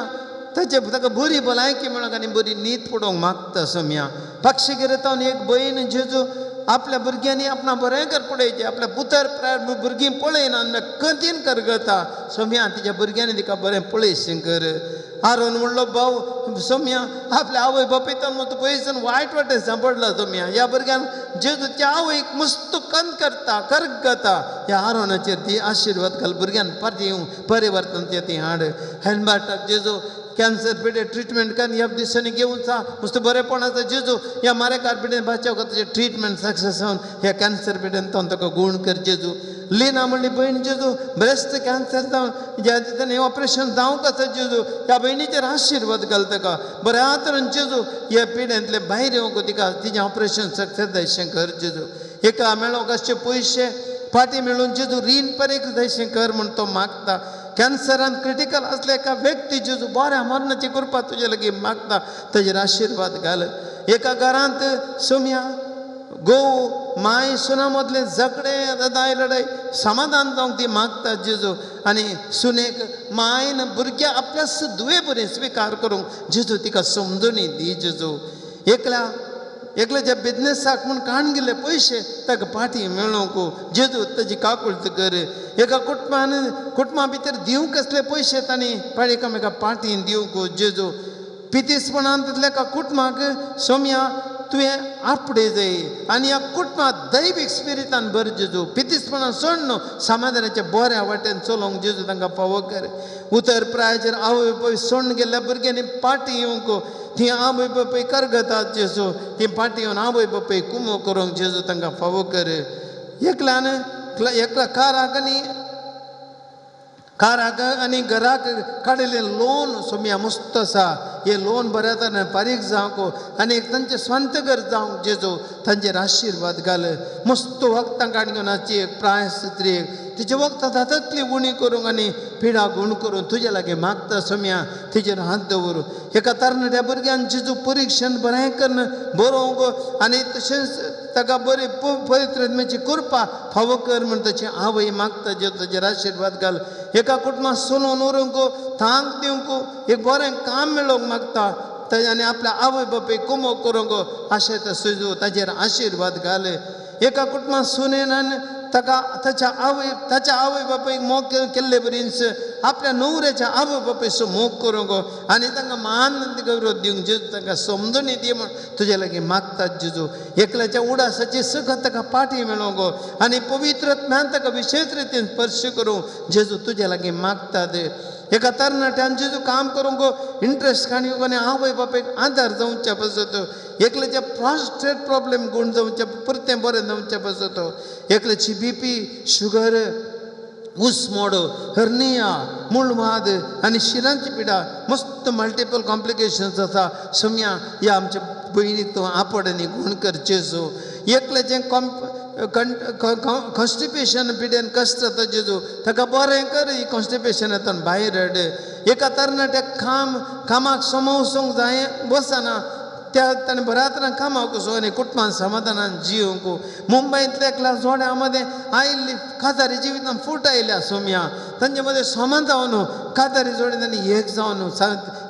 ताचे ताका बरी भलायकी मेळोंक आनी बरी न्हीद पडोवंक मागता सोम्या. पक्षीगिरी तावन एक भयण जेजू आपल्या भुरग्यांनी आपणा बरें कर पळयचें, आपल्या पुतर भुरगीं पळयना आनी कठीण करगता सोम्या, तिच्या भुरग्यांनी तिका बरें पळयशें कर. आरोन म्हणलो भाव सोम्या आपल्या आवय बापायतान मस्त पयसान वायट वाटेन सांपडला सोम्या, ह्या भुरग्यान जेजू त्या आवयक मस्त कंद करता करगता, ह्या आरोनाचेर ती आशिर्वाद घाल, भुरग्यान परत येवंक परिवर्तन ती हाड. हेल्मेटाक जेजू कॅन्सर पिडे ट्रिटमेंट कर ह्या दिसांनी घेवन सा मस्त बरेपणाचो जेजू, ह्या मारेकार पिडेन बाचाव कर, ताचें ट्रिटमेंट सक्सेस जावन ह्या कॅन्सर पिडेन तो ताका गूण कर जेजू. लिना म्हणली भयण जेजू ब्रेस्ट कॅन्सर जावन ज्या दिसांनी ऑपरेशन जावंक आसा जेजू, ह्या भयणीचेर आशिर्वाद घाल ताका बऱ्या तरेन जेजू, ह्या पिडेंतले भायर येवंक तिका तिजें ऑपरेशन सक्सेस जायशें कर जेजू. एका मेळोंक आसचे पयशे फाटीं मेळून जेजू रीण परेक जायशें कर म्हूण तो मागता. कॅन्सरान क्रिटिकल आसल्या एका व्यक्ती जेजू बऱ्या मरणाची कृपा तुजे लागीं मागता, ताजेर आशिर्वाद घाल. एका घरांत सोम्या घोव माय सुना मदलें झगडें लडाय लडाय समाधान जावंक ती मागता जेजू, आनी सुनेक मायन भुरग्या आपल्या धुवे बरें स्विकार करूंक जेजू तिका समजणी दी जेजू. एकल्या एकल्याच्या बिजनेसाक म्हूण काण गेल्ले पयशे ताका फाटीं मेळोवंक जेजू ताजी काकुळट कर. एका कुटुंबान कुटुंबा भितर दिवंक आसले पयशे तांणी एकामेका फाटीं दिवंक जेजू. पितीसपणांतल्या एका कुटुंबाक सोम्या तुवें आपडे जाय आनी ह्या कुटुंबाक दैवीक स्पिरितान भर जेजू. पितीसपणां सोड न्हू समाधानाच्या बऱ्या वाटेन चलोवंक जेजू तांकां फावो कर. उतर प्रायचेर आवय बापूय सोडून गेल्ल्या भुरग्यांनी फाटीं येवंक ती आवय बापूय करगतात जेजू, ती फाटीं येवन आवय बापूय कुमो करूंक जेजू तांकां फावो कर. एकल्यान एकल्या काराक आनी काराक आनी घराक काडिल्लें लोन सोम्या मस्त आसा, हें लोन बऱ्या तरेन फारीक जावंक आनी तांचें स्वंत घर जावंक जेजू तांचेर आशिर्वाद घाल. मस्त वखदां काडून घेवन आसची एक प्राय स्त्रीक तिचे वखदां जातली उणी करूंक आनी पिडा गूण करून तुजे लागीं मागता सोम्या, तिचेर हात दवर. एका तरणाट्या भुरग्यान जेजू परिक्षण बरें करून बरोवंक आनी तशेंच ताका बरी पवित्रत्म्याची कृपा फावो कर म्हूण ताची आवय मागता जेजू, ताचेर आशिर्वाद घाल. एका कुटुंबात सोनून उरूंक तांक दिवंक एक बरें काम मेळोवंक मागता ताज्या आनी आपल्या आवय बापूय कुमो करूंक आशें जेजू ताचेर आशिर्वाद घाल. एका कुटुंबात सुनेन ताका ताच्या आवय बापायक मोग केल्ले बरीच आपल्या न्हवऱ्याच्या आवय बापायचो मोग करूंक आनी तांकां मान गौरव दिवंक जेजू तांकां समजणी दी म्हूण तुजे लागीं मागतात जेजू. एकल्याच्या उडासाची सगळं ताका फाटीं मेळोवंक आनी पवित्र ज्ञान ताका विशेश रितीन स्पर्श करूंक जेजू तुजे लागीं मागतात. एका तरणाट्यान जेजू काम करूंक इंट्रस्ट काडूंक आनी आवय बापायक आदार जावच्या पासत, एकल्याच्या प्रॉस्टेट प्रॉब्लेम गूण जावच्या परतें बरें जावच्या पासत, एकल्याची बीपी शुगर उसमोड हर्निया मुळवाद आनी शिरांची पिडा मस्त मल्टिपल कॉम्प्लिकेशन्स आसा सोम्या, ह्या आमच्या भयणीक तूं आपड आनी गूण कर जेजू. एकल्याचें कॉन्स्टिपेशन पिडेन कश्ट जाता जेजू, ताका बरें कर, ही कॉन्स्टिपेशनांतल्यान भायर हाड. एका तरणाट्याक कामाक समोवसूंक जाय बसना त्या ताणें बऱ्या तरान कामाक वचूं आनी कुटुंबान समाधानान जिवंक. मुंबयंतल्या एकल्या जोड्या मदें आयिल्ली काजारी जिवितान फूट आयल्या सोम्या तांचे मदें समान जावन काजारी जोडे तांणी एक जावन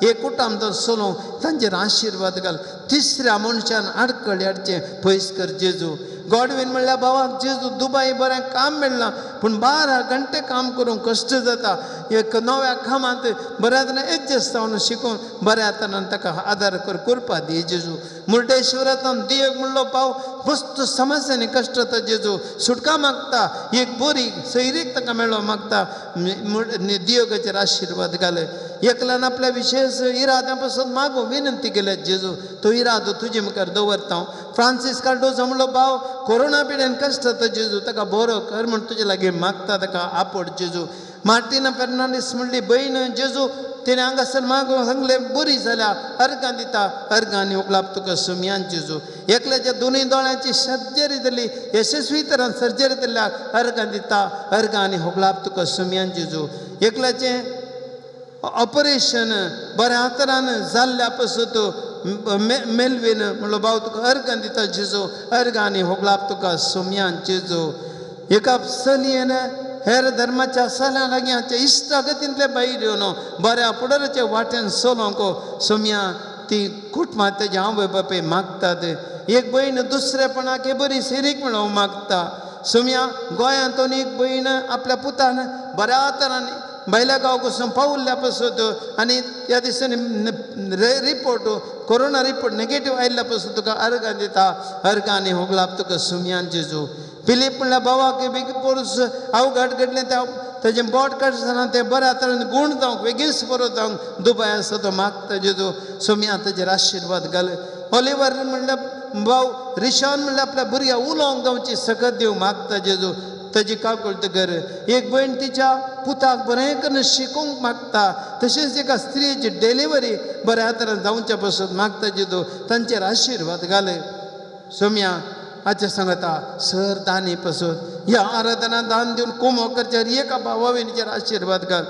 एक कुटुंब जावन चलोवंक तांचेर आशिर्वाद घाल. तिसऱ्या मनशान आडखळी हाडचें पयस कर जेजू. गॉडवीन म्हणल्यार भावाक जेजू दुबाय बरें काम मेळ्ळां पूण 12 घंटे काम करूंक कश्ट जाता. एक नव्या कामांत बऱ्या तरान एडजस्ट जावन शिकून बऱ्या तरान ताका आदार कर करपा दी जेजू. मुर्डेश्वरांत दियक म्हणलो पाव मस्त समस्यांनी कश्ट जाता जेजू. सुटका मागता एक बरी सैरीक ताका मेळो मागता. दियोगाचेर आशिर्वाद घाले. एकल्यान आपल्या विशेश इराद्या पासून मागूं विनंती केल्या जेजू. तो इरादो तुजे मुखार दवरता हांव. फ्रांसीस कार्डोजो म्हणलो भाव कोरोना पिड्यान कश्ट जाता जेजू ताका बरो कर म्हूण तुजे लागीं मागता ताका आपड जेजू. मार्टिना फेर्नांडीस म्हणली भयण जेजू तिणें हांगासर मागूं सांगलें बरी जाल्या अर्गां दिता अर्गांनी उखलाप तुका सुमयान जेजू. एकल्याच्या दोनूय दोळ्यांची सर्जरी जाली यशस्वी तरान सर्जरी जाल्या अर्गां दिता अर्गांनी होगलाप तुका सुमयान जेजू. एकल्याचें ऑपरेशन बऱ्या तरान जाल्ल्या पासून मेलवीन म्हणलो भाव तुका अर्गां दिता जेजू अर्गांनी होगलाप तुका सुमयान जेजू. एका चलयेन हेर धर्माच्या सल्या लागीं आमच्या इश्टागतींतले भायर येवन बऱ्या फुडाराच्या वाटेन चलोवंक सोम्या ती कुटुंबां तेजे आवय बापूय मागतात. एक भयण दुसरेपणाक बरी सिरीक मेळोवंक मागता. सोम्या गोंयांत एक भयण आपल्या पुतान बऱ्या तरान भायल्या गांवाक वचून पावल्ल्या पासून आनी त्या दिसांनी रिपोर्ट कोरोना रिपोर्ट नेगेटीव आयिल्ल्या पासून तुका अर्गां दिता अर्गांनी होगलाप तुका सुमयान जेजू. फिलीप म्हणल्यार भावाक बेगीन पोरूस अवघड घडलें त्या तेजें बोट काडटना तें बऱ्या तरेन गूण जावंक बेगीनच बरो जावंक दुबाय आसा तो मागता जेजू. सोम्या तेजेर आशिर्वाद घाल. ओलिवर म्हणल्यार भाव रिशान म्हणल्यार आपल्या भुरग्याक उलोवंक जावची सकत दिवंक मागता जेजू. ताजी काकुळट कर. एक भयण तिच्या पुताक बरें करून शिकोवंक मागता. तशेंच एका स्त्रियेची डिलिव्हरी बऱ्या तरेन जावच्या पासून मागता जेजू. तांचेर आशिर्वाद घाल. सोम्या आचे सांगता सर दानी पासून ह्या आराधना दान दिवन कुमो करचेर एका भावा भयणीचेर आशिर्वाद घाल.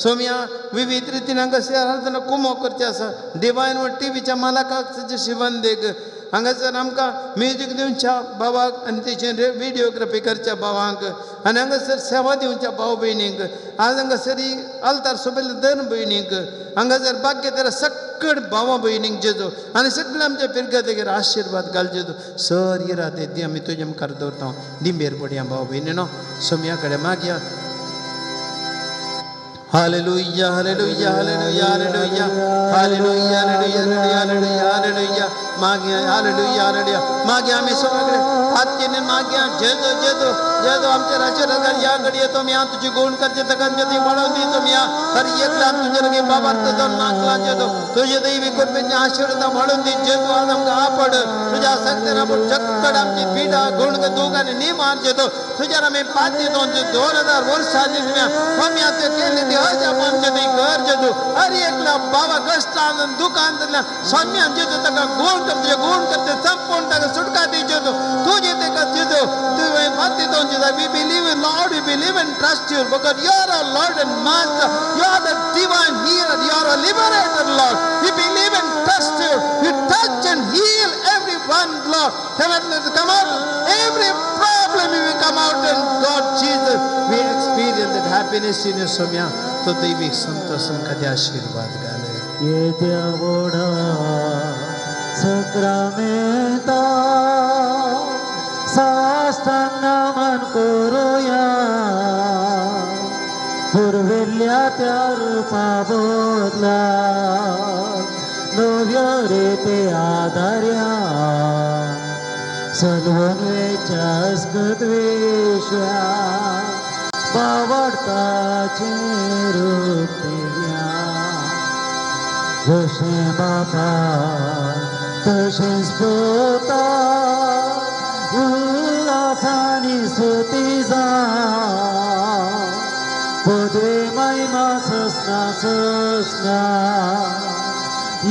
सोम्या विविध रितीन हांगासर आराधना कुमो करचें आसा. डिवायन व टिवीच्या मालकाक ताचे शिवन देग. हांगासर आमकां म्युजीक दिवच्या भावाक आनी तेचे विडियोग्राफी करच्या भावांक आनी हांगासर सेवा दिवच्या भाव भयणींक. आज हांगासर ही आल्तार सोबयल्ले दर भयणींक हांगासर भाग्य तेरा सक्कड भावा भयणींक जेजू आनी सगळे आमच्या फिरगतेगेर आशिर्वाद घाल जेजू. सर इरादे दी आमी तुजे मुखार दवरता. दिंबेर पडया भाव भयणी न्हू सोम्या कडेन मागया. Hallelujah, hallelujah, hallelujah, hallelujah, hallelujah, hallelujah, hallelujah, hallelujah. मागया hallelujah, hallelujah. मागया आमी सगळे हात केले मागया जेजू जेजू जेजू आमच्या आशिर्वाद ह्या घडये तुमी तुजी गुण करचे ताका ती वाडोवन दी तुमी. हर एकला तुजे लागीं बाबार्थ जावन मागला जेजू. तुजे दैवी कृपेचे आशिर्वाद वाडोवन दी जेजू. आज आमकां आपड तुज्या सक्तेन आपूण चक्कड आमची पिडा गुण दूख आनी निमार जेजू. तुज्यार आमी पाती 2000 वर्सां आदी तुमी आमी केल्ली ती अजाप आमचे थंय कर जेजू. हर एकला बाबा कश्टान दुकान स्वाम्यान जेजू ताका गुण करते गुण करते संपूर्ण ताका सुटका दी जेजू. तुजे ताका जेजू तुवें फाती दोन जेजू. We believe in Lord, we believe and trust you because you are our Lord and Master. You are the divine healer. You are a liberator, Lord. We believe and trust you. You touch and heal everyone, Lord. Come out every problem you will come out and God Jesus, we experience that happiness in you, Somya. तो दैविक संतोष कधी आशीर्वाद घाले. येद्या व्हडा सक्रामेंता साष्टांग नमन करुया पुर्विल्ल्या त्या रुपा बदला नव्यो रिती आदार्या सलवून वेच्या अस्कत विश्वा बावडताचें रूप दिव्या जशें बापा तशेंच पुता उल्हासांनी स्तुती जावं पदवी महिमा ससना ससना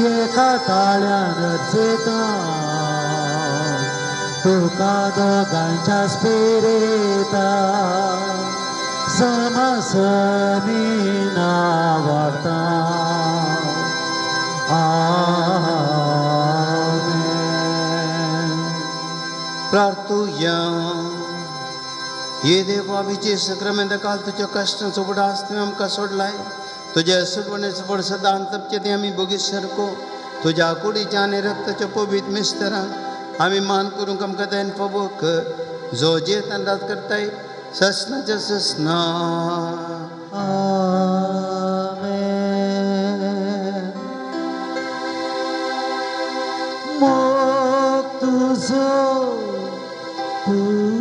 एका ताळ्यान रचयता तुका दोगांच्या स्पिरिता समसमी नावाडता. आमेन. प्रार्थुया. हे देवा, विजय सक्रामेंत काल तुज्या कश्टांचो उगडास तुवें आमकां सोडलाय. तुज्या सुटवणेचो फळ सदांच तपचें तें आमी भोगीत सारको. तुज्या कुडीच्या आनी रक्ताच्या पवित्र मिस्तरांक आमी मान करूंक आमकां दयन फावो कर, जो जेत राज करताय ससनाच्या ससना. आमेन. मोग तुजो पुरो.